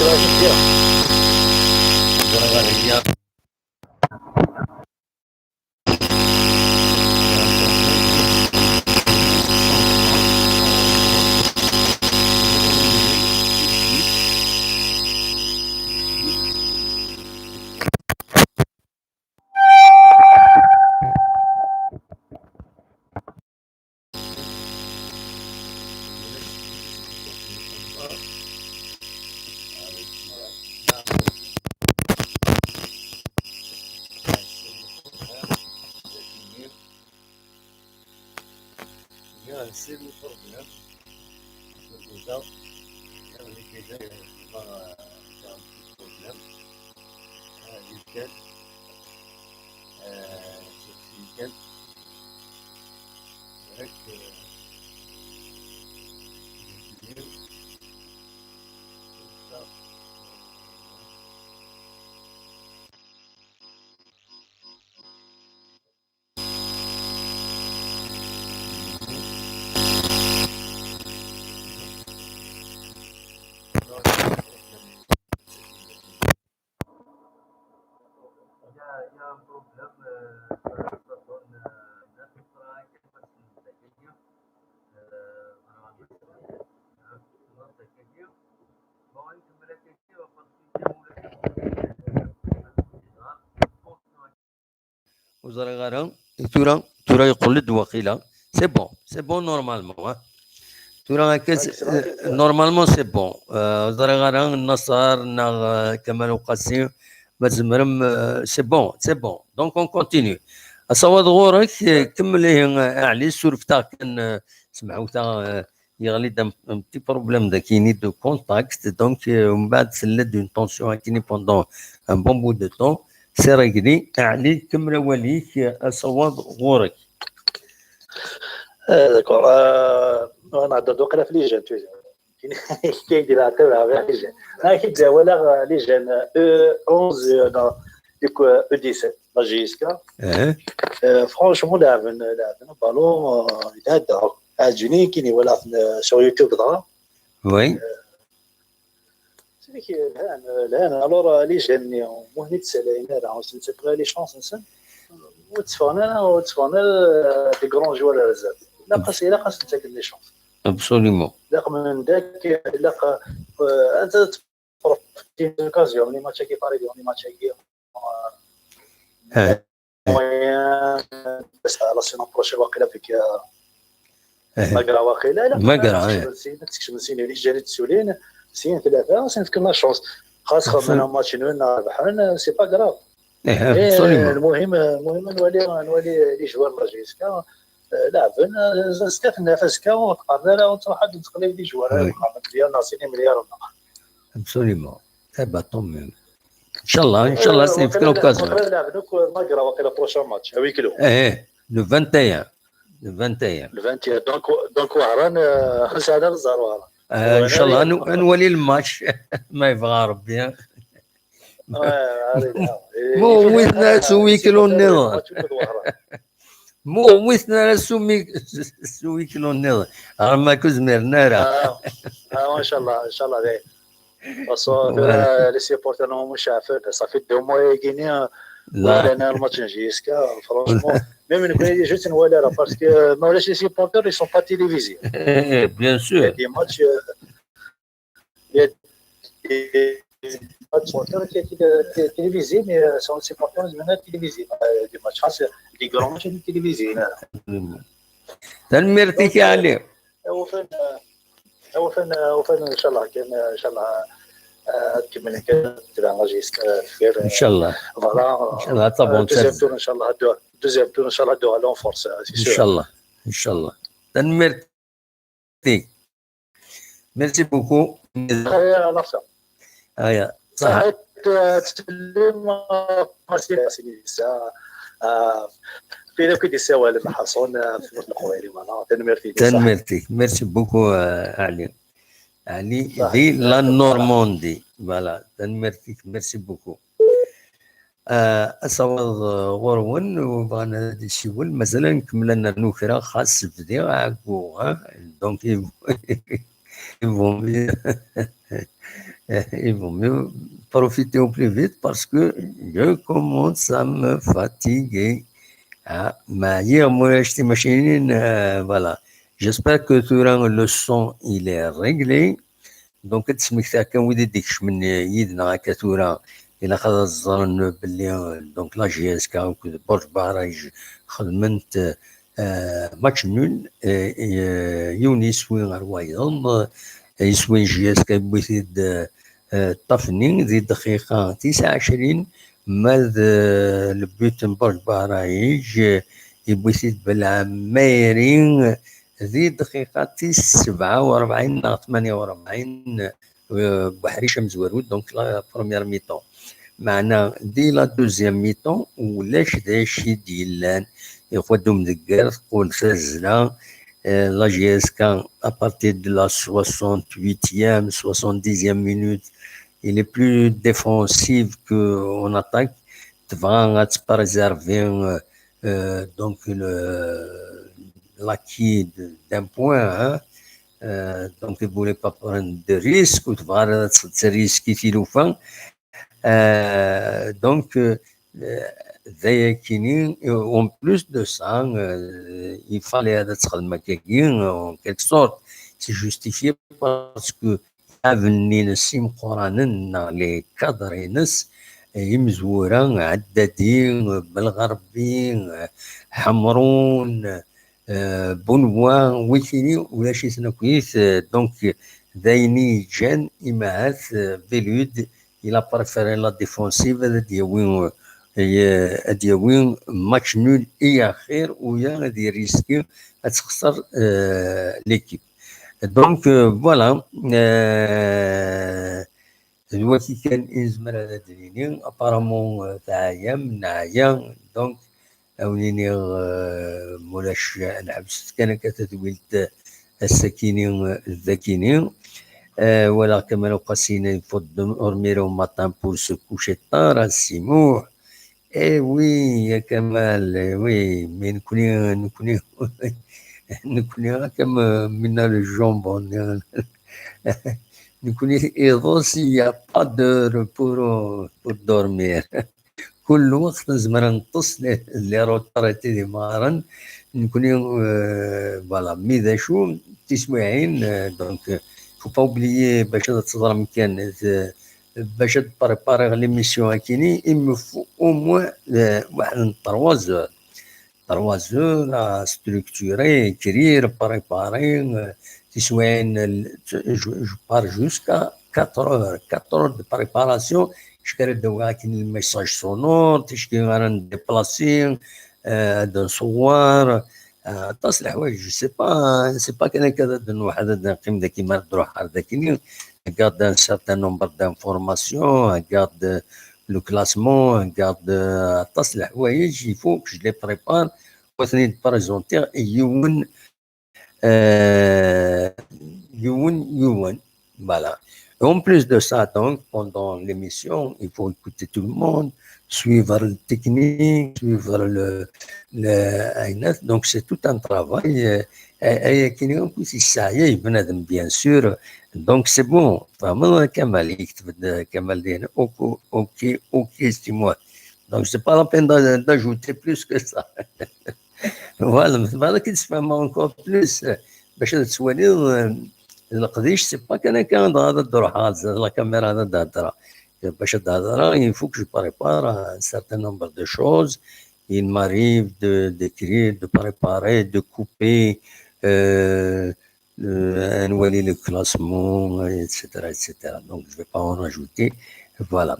Bien, c'est le problème. C'est déjà, c'est déjà, euh, c'est un petit problème. Euh, lequel, euh, c'est lequel. C'est vrai que, euh, c'est ça. Ur ẓriɣ ara. Tura, tura yeqqel-d waqila. C'est bon, c'est bon normalement, hein. Tura akka, c'est, euh, normalement c'est bon. Euh, ur ẓriɣ ara Naṣer neɣ, euh, Kamal Uqasi, ma tzemrem, euh, c'est bon, c'est bon. Donc on continue. Asawaḍ ɣur-k, euh, kemmel ihi, euh, Ɛli, surfet-aɣ kan, euh, semḥewt-aɣ, euh, yeɣli-d un, un petit problème dagi-ni de contact, donc, euh, mbeɛd tella-d une tension akini pendant un bon bout de temps, c'est réglé. Ɛli, kemmel awal-ik, euh, asawaḍ ɣur-k. Ah, d'accord. Euh, on a d'autres les jeunes, tu sais. Qui dit la terre avec les jeunes. Là, qui dit, voilà, euh, les jeunes, euh, E onze, euh, dans, du coup, euh, E dix-sept, la J S K. Euh, franchement, là, là, le ballon, euh, il est dedans. Ah, Juni, qui n'est, voilà, euh, sur YouTube, là. Oui. C'est vrai que, euh, là, là, alors, euh, les jeunes, euh, moi, je sais, là, là, on se fait les chances, hein. وتفقنا، وتفقنا، euh, des grands joueurs, euh, لا قص-، لا قص نتاك les chances. Absolument. لا من ذاك، لا ق-، euh, أنت تفرق في l'occasion، les matchs qui parlent، les matchs qui، euh, moyen، بس la semaine prochaine واقيلا فيك، آه، ماكرا واقيلا، لا، ماكرا، آه. تكشف نسينا، تكشف نسينا، اللي جاري تسولين، سين ثلاثة، سين فيك la chance. خاصة من ماتش نون ربحان، c'est pas grave. إيه، المهم، المهم نولي، نولي les joueurs la J S K، آه، لاعبين، آه، زكاة النفس كا، وتقرر، وتروح عاد تقلب les joueurs، oui. مليار، ناصرين مليار. Absolument. Eh ben, tant mieux. إن شاء الله، إن شاء الله، آه، c'est l'occasion. وقيلا نلعب دوك ماكرا، وقيلا prochain match، à huis clos. إيه، le vingt et un. Le vingt et un. Le vingt et un. Donc، donc وهران، آه، ساعة نزار وهران. آه، إن شاء الله نو-، نولي الماتش. ما يبغى ربي، ها؟ آه، ما ويتنا سويك لو نيض. ما ويتنا سومي-، سويك لو نيض. راه ما كوز ميرنا راه. آه، آه، إن شاء الله، إن شاء الله. Parce que les supporters n'ont مش عارفين، ça fait deux mois يجيني، لا. ولا أنا الماتش نجي يسكا، franchement. Même نكون جيت نولي راه، parce que ما ولاش les supporters، ils sont pas télévisés. Bien sûr. Il y a des matchs, euh, il y a des matchs qui sont télévisés، mais, euh, sont les supporters زعما télévisés. Euh, des matchs خاص، des grands matchs télévisés. تنميرتك عليه. وفين، وفين، وفين إن شاء الله، كاين إن شاء الله. Ad kemmlen kan, tebɛen jusqu'à deffir. Inchallah. Voilà. Inchallah, tabonne. Deuxième tour, inchallah, ad d-uɣalen en force, c'est sûr. Inchallah. Inchallah. Tanemmirt. Merci beaucoup. Aya, merci. Aya, صح. Saḥit, euh, ttsellim, euh, merci, merci, ça, euh, fi wid i d-yessawalen, ḥaṣun, euh, fi tmurt n Leqbayel, voilà. Tanemmirt-ik, صح. Tanemmirt-ik. Merci beaucoup, euh, Ali. Ali, صح. Di la Normandie. Voilà. Tanemmirt-ik. Merci beaucoup. Ah, asawaḍ, ah, ɣur-wen, u bɣan ad d-isiwel, mazal ad nkemmel ad nernu kra, xas bdiɣ ɛeggu, hein. Donc, il vaut, il vaut mieux, il vaut mieux profiter au plus vite parce que je commence à me fatiguer. Ah, ma hier, moi, j'étais machine, euh, voilà. J'espère que tura le son, il est réglé. Donc, ad d-smektaɣ kan wid i d-ikecmen yid-neɣ akka tura, ilaq ad ẓren belli, euh, donc, la J S K akked Borj Baraj xedment, euh, match nul, euh, euh, yiwen yeswi ɣer wayeḍ, euh, yeswi n J S K yewwi-t-id, euh, euh, Tafni di dqiqa tis ɛecrin, ma d, euh, le but n Borj Baraj, euh, yewwi-t-id Belɛamari, di dqiqa tis sebɛa u rebɛin neɣ tmanya u rebɛin, euh, Buḥric amezwaru, donc la première mi-temps. Meɛna, di la deuxième mi-temps, ulac d acu i d-yellan. Iɣwa-d umdegger, teqqel tazzla, euh, la J S K, à partir de la soixante-huitième, soixante-dixième minute, il est plus défensif que en attaque. Tebɣa ad tpréserver, euh, euh, donc le, l'acquis de, d'un point, hein. Euh, donc, il voulait pas prendre de risque, ou tebɣa ad tettrisque i tilufa. Euh, donc, euh, d ayakini, en plus de ça, euh, il fallait ad txedm akkagi, en quelque sorte, c'est justifié parce que avenni-ines imeqqranen neɣ les cadres-ines, eh, imezwura, Ɛeddadi, Belɣerbi, eh, Ḥemrun, eh, Bunwa, wikini, ulac-iten akkit, eh, donc, d ayen i yeǧǧan, imahat, eh, Belud, il a préféré la défensive, ad d-yawi, eh, ad d-yawi match nul i axir, uya ad yiriski ad texser, eh, l'équipe. Donc, euh, voilà, euh, d waki kan i nezmer ad d-nini. Apparemment, euh, teɛyam, neɛya, donc, ad wen-iniɣ, euh, mulac, ad nḥebset kan akka tadwilt, euh, ass-akini, euh, d akini. Euh, walaɣ Kamal Uqasi ifudd ur mire au matin pour se coucher tard, a Si Muḥ. Eh oui, ya Kamal, eh oui, mais nekni, nekni, nekni, comme, euh, minna le jambon, nekni, iḍes, il y a pas d'heure pour, euh, pour dormir. Kul lweqt nezmer ad neṭṭes, les, les retraités d imɣaren, nekni, euh, voilà, mi d acu, tiswiɛin, euh, donc, euh, faut pas oublier, bac ad teẓrem kan, euh, bac ad prépariɣ l'émission akini, il me faut au moins, euh, waḥed n trois heures. Trois heures à structurer, écrire, préparer, euh, tiswiɛin, euh, je, je pars jusqu'à quatre heures, quatre heures de préparation. Ticki ara d-awiɣ akin le message sonore, ticki ara ndéplacer, euh, ad nṣewwer, euh, aṭas n leḥwayeǧ, je sais pas, c'est pas kan akka ad nruḥ ad neqqim daki, ma ad nruḥ ar dakini, ad garder un certain nombre d'informations, ad garder le classement, ad garder, euh, aṭas n leḥwayeǧ, il faut que je les prépare, ad ten-id-présenter i yiwen, euh, yiwen, yiwen. Voilà. En plus de ça, donc, pendant l'émission, il faut écouter tout le monde, suivre le technique, suivre le, le, donc c'est tout un travail. Euh, euh, euh, bien sûr. Donc c'est bon. Vraiment, Kamal, Kamal, ok, ok, ok, c'est moi. Donc c'est pas la peine d'a-, d'ajouter plus que ça. Voilà, mais voilà qu'il se fait encore plus. Bac ad tettwaliḍ, euh, leqdic, c'est pas kan akka dɣa ad d-ruḥeɣ ar zdat la caméra ad d-hedreɣ. Bac ad d-hedreɣ, il faut que je prépare un certain nombre de choses. Il m'arrive de, d'écrire, de préparer, de couper, euh, euh, à nouveau le classement, et cetera, et cetera. Donc, je vais pas en rajouter. Voilà.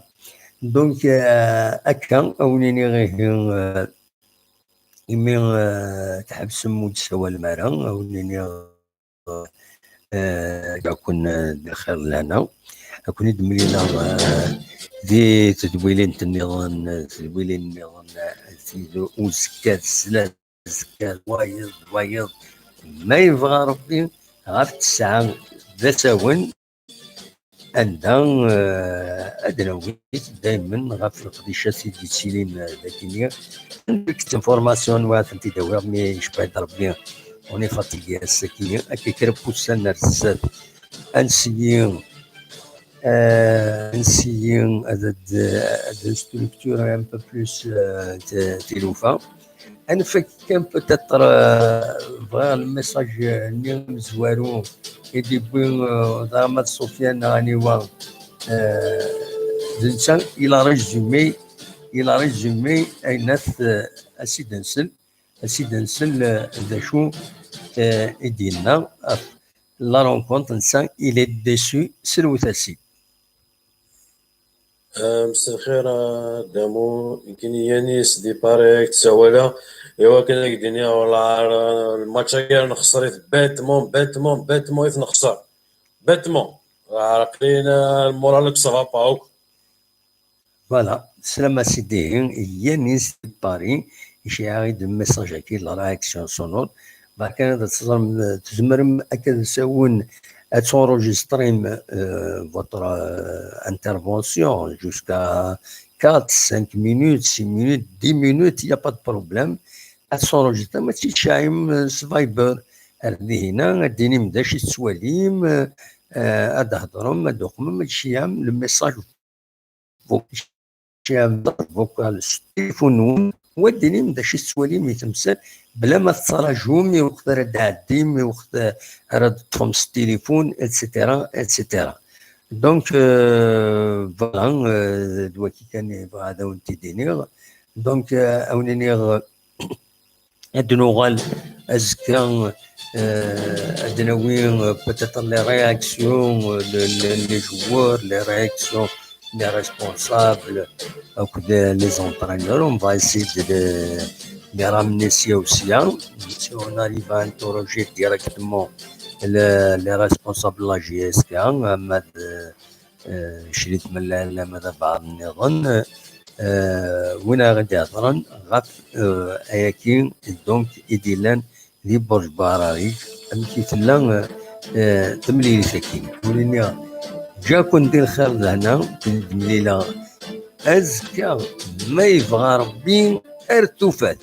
Donc, euh, akka, on est euh, imi euh, tḥebsem ur d-tessawalem ara, on est euh, euh, ǧǧiɣ-ken, euh, di lxir d lehna. Ad ken-id-mlileɣ euh, di tedwilin nniḍen, tedwilin nniḍen, euh, uzekka d slat, azekka d wayeḍ, d wayeḍ, ma yebɣa Rebbi, ɣef ttesɛa d asawen, anda euh, ad nawi daymen ɣef leqdicat i d-yettilin euh, dagini. Anda deg tinformation wa tent-id-awiɣ, mi yecba-d Rebbi, on est fatigué ass-agi, akka kra n wussan ar zdat, ad nsiyi euh, ad nsiyi ad, ad, ad structure un peu plus euh, t- tilufa. Ad nfak kan peut-être euh, bɣiɣ le message-nni amezwaru i d-yewwi euh, d Aramad Sofyan neɣ aniwa euh, d netta il a résumé, il a résumé ayen at euh, as-id-nsel, as-id-nsel euh, d acu euh, i d-yenna ɣef la rencontre netta, il est déçu s lewt-as-i. مساء الخير آه، دامو يمكن يانيس ديباري تصاولا ايوا كان يديني ولا الماتش غير نخسريت باتمون باتمون باتمون يتنخسر باتمون عرقلينا المورال سافا با اوك Voilà, slam à Sidi, Yanis de Paris, j'ai arrêté de message avec la réaction sonore. Bah, quand vous avez, vous avez, vous avez, vous avez, euh, votre euh, intervention jusqu'à quatre, cinq minutes, six minutes, dix minutes, il n'y a pas de problème. Ad s'enregistrem, ad teččayem s Viber. Ar dihina, ad d-tinim d acu i tettwalim, ad d-hedrem, ad d-uqmem, ad teččayem le message vocal s téléphone-nwen, u ad d-tinim d acu i tettwalim i temsal, bla ma tettrajum i weqt ara d-tɛeddim, i weqt ara d-teṭṭfem s téléphone, et cetera, et cetera. Donc, euh, voilà, euh, d wagi kan i bɣiɣ ad awen-t-id-iniɣ. Donc, euh, ad wen-iniɣ, ad nuɣal azekka, euh, ad nawi euh, peut-être les réactions, euh, le- le- les joueurs, les réactions des responsables, donc de- les entraîneurs. On va essayer de, les- de les ramener ici aussi. Hein. Si on arrive à interroger directement le- les responsables de la J S K, Ahmed, euh, euh, Chérif Mellal, Ahmed Abad, euh, win ara d-ihedren ɣef euh, ayaki, donc, i d-yellan di Burj Buɛrari, amek i tella euh, temlilit-agi. Ur iniɣ, ǧǧiɣ-ken di lxir d lehna, d-mlileɣ azekka, ma yebɣa Rebbi, ar tufat.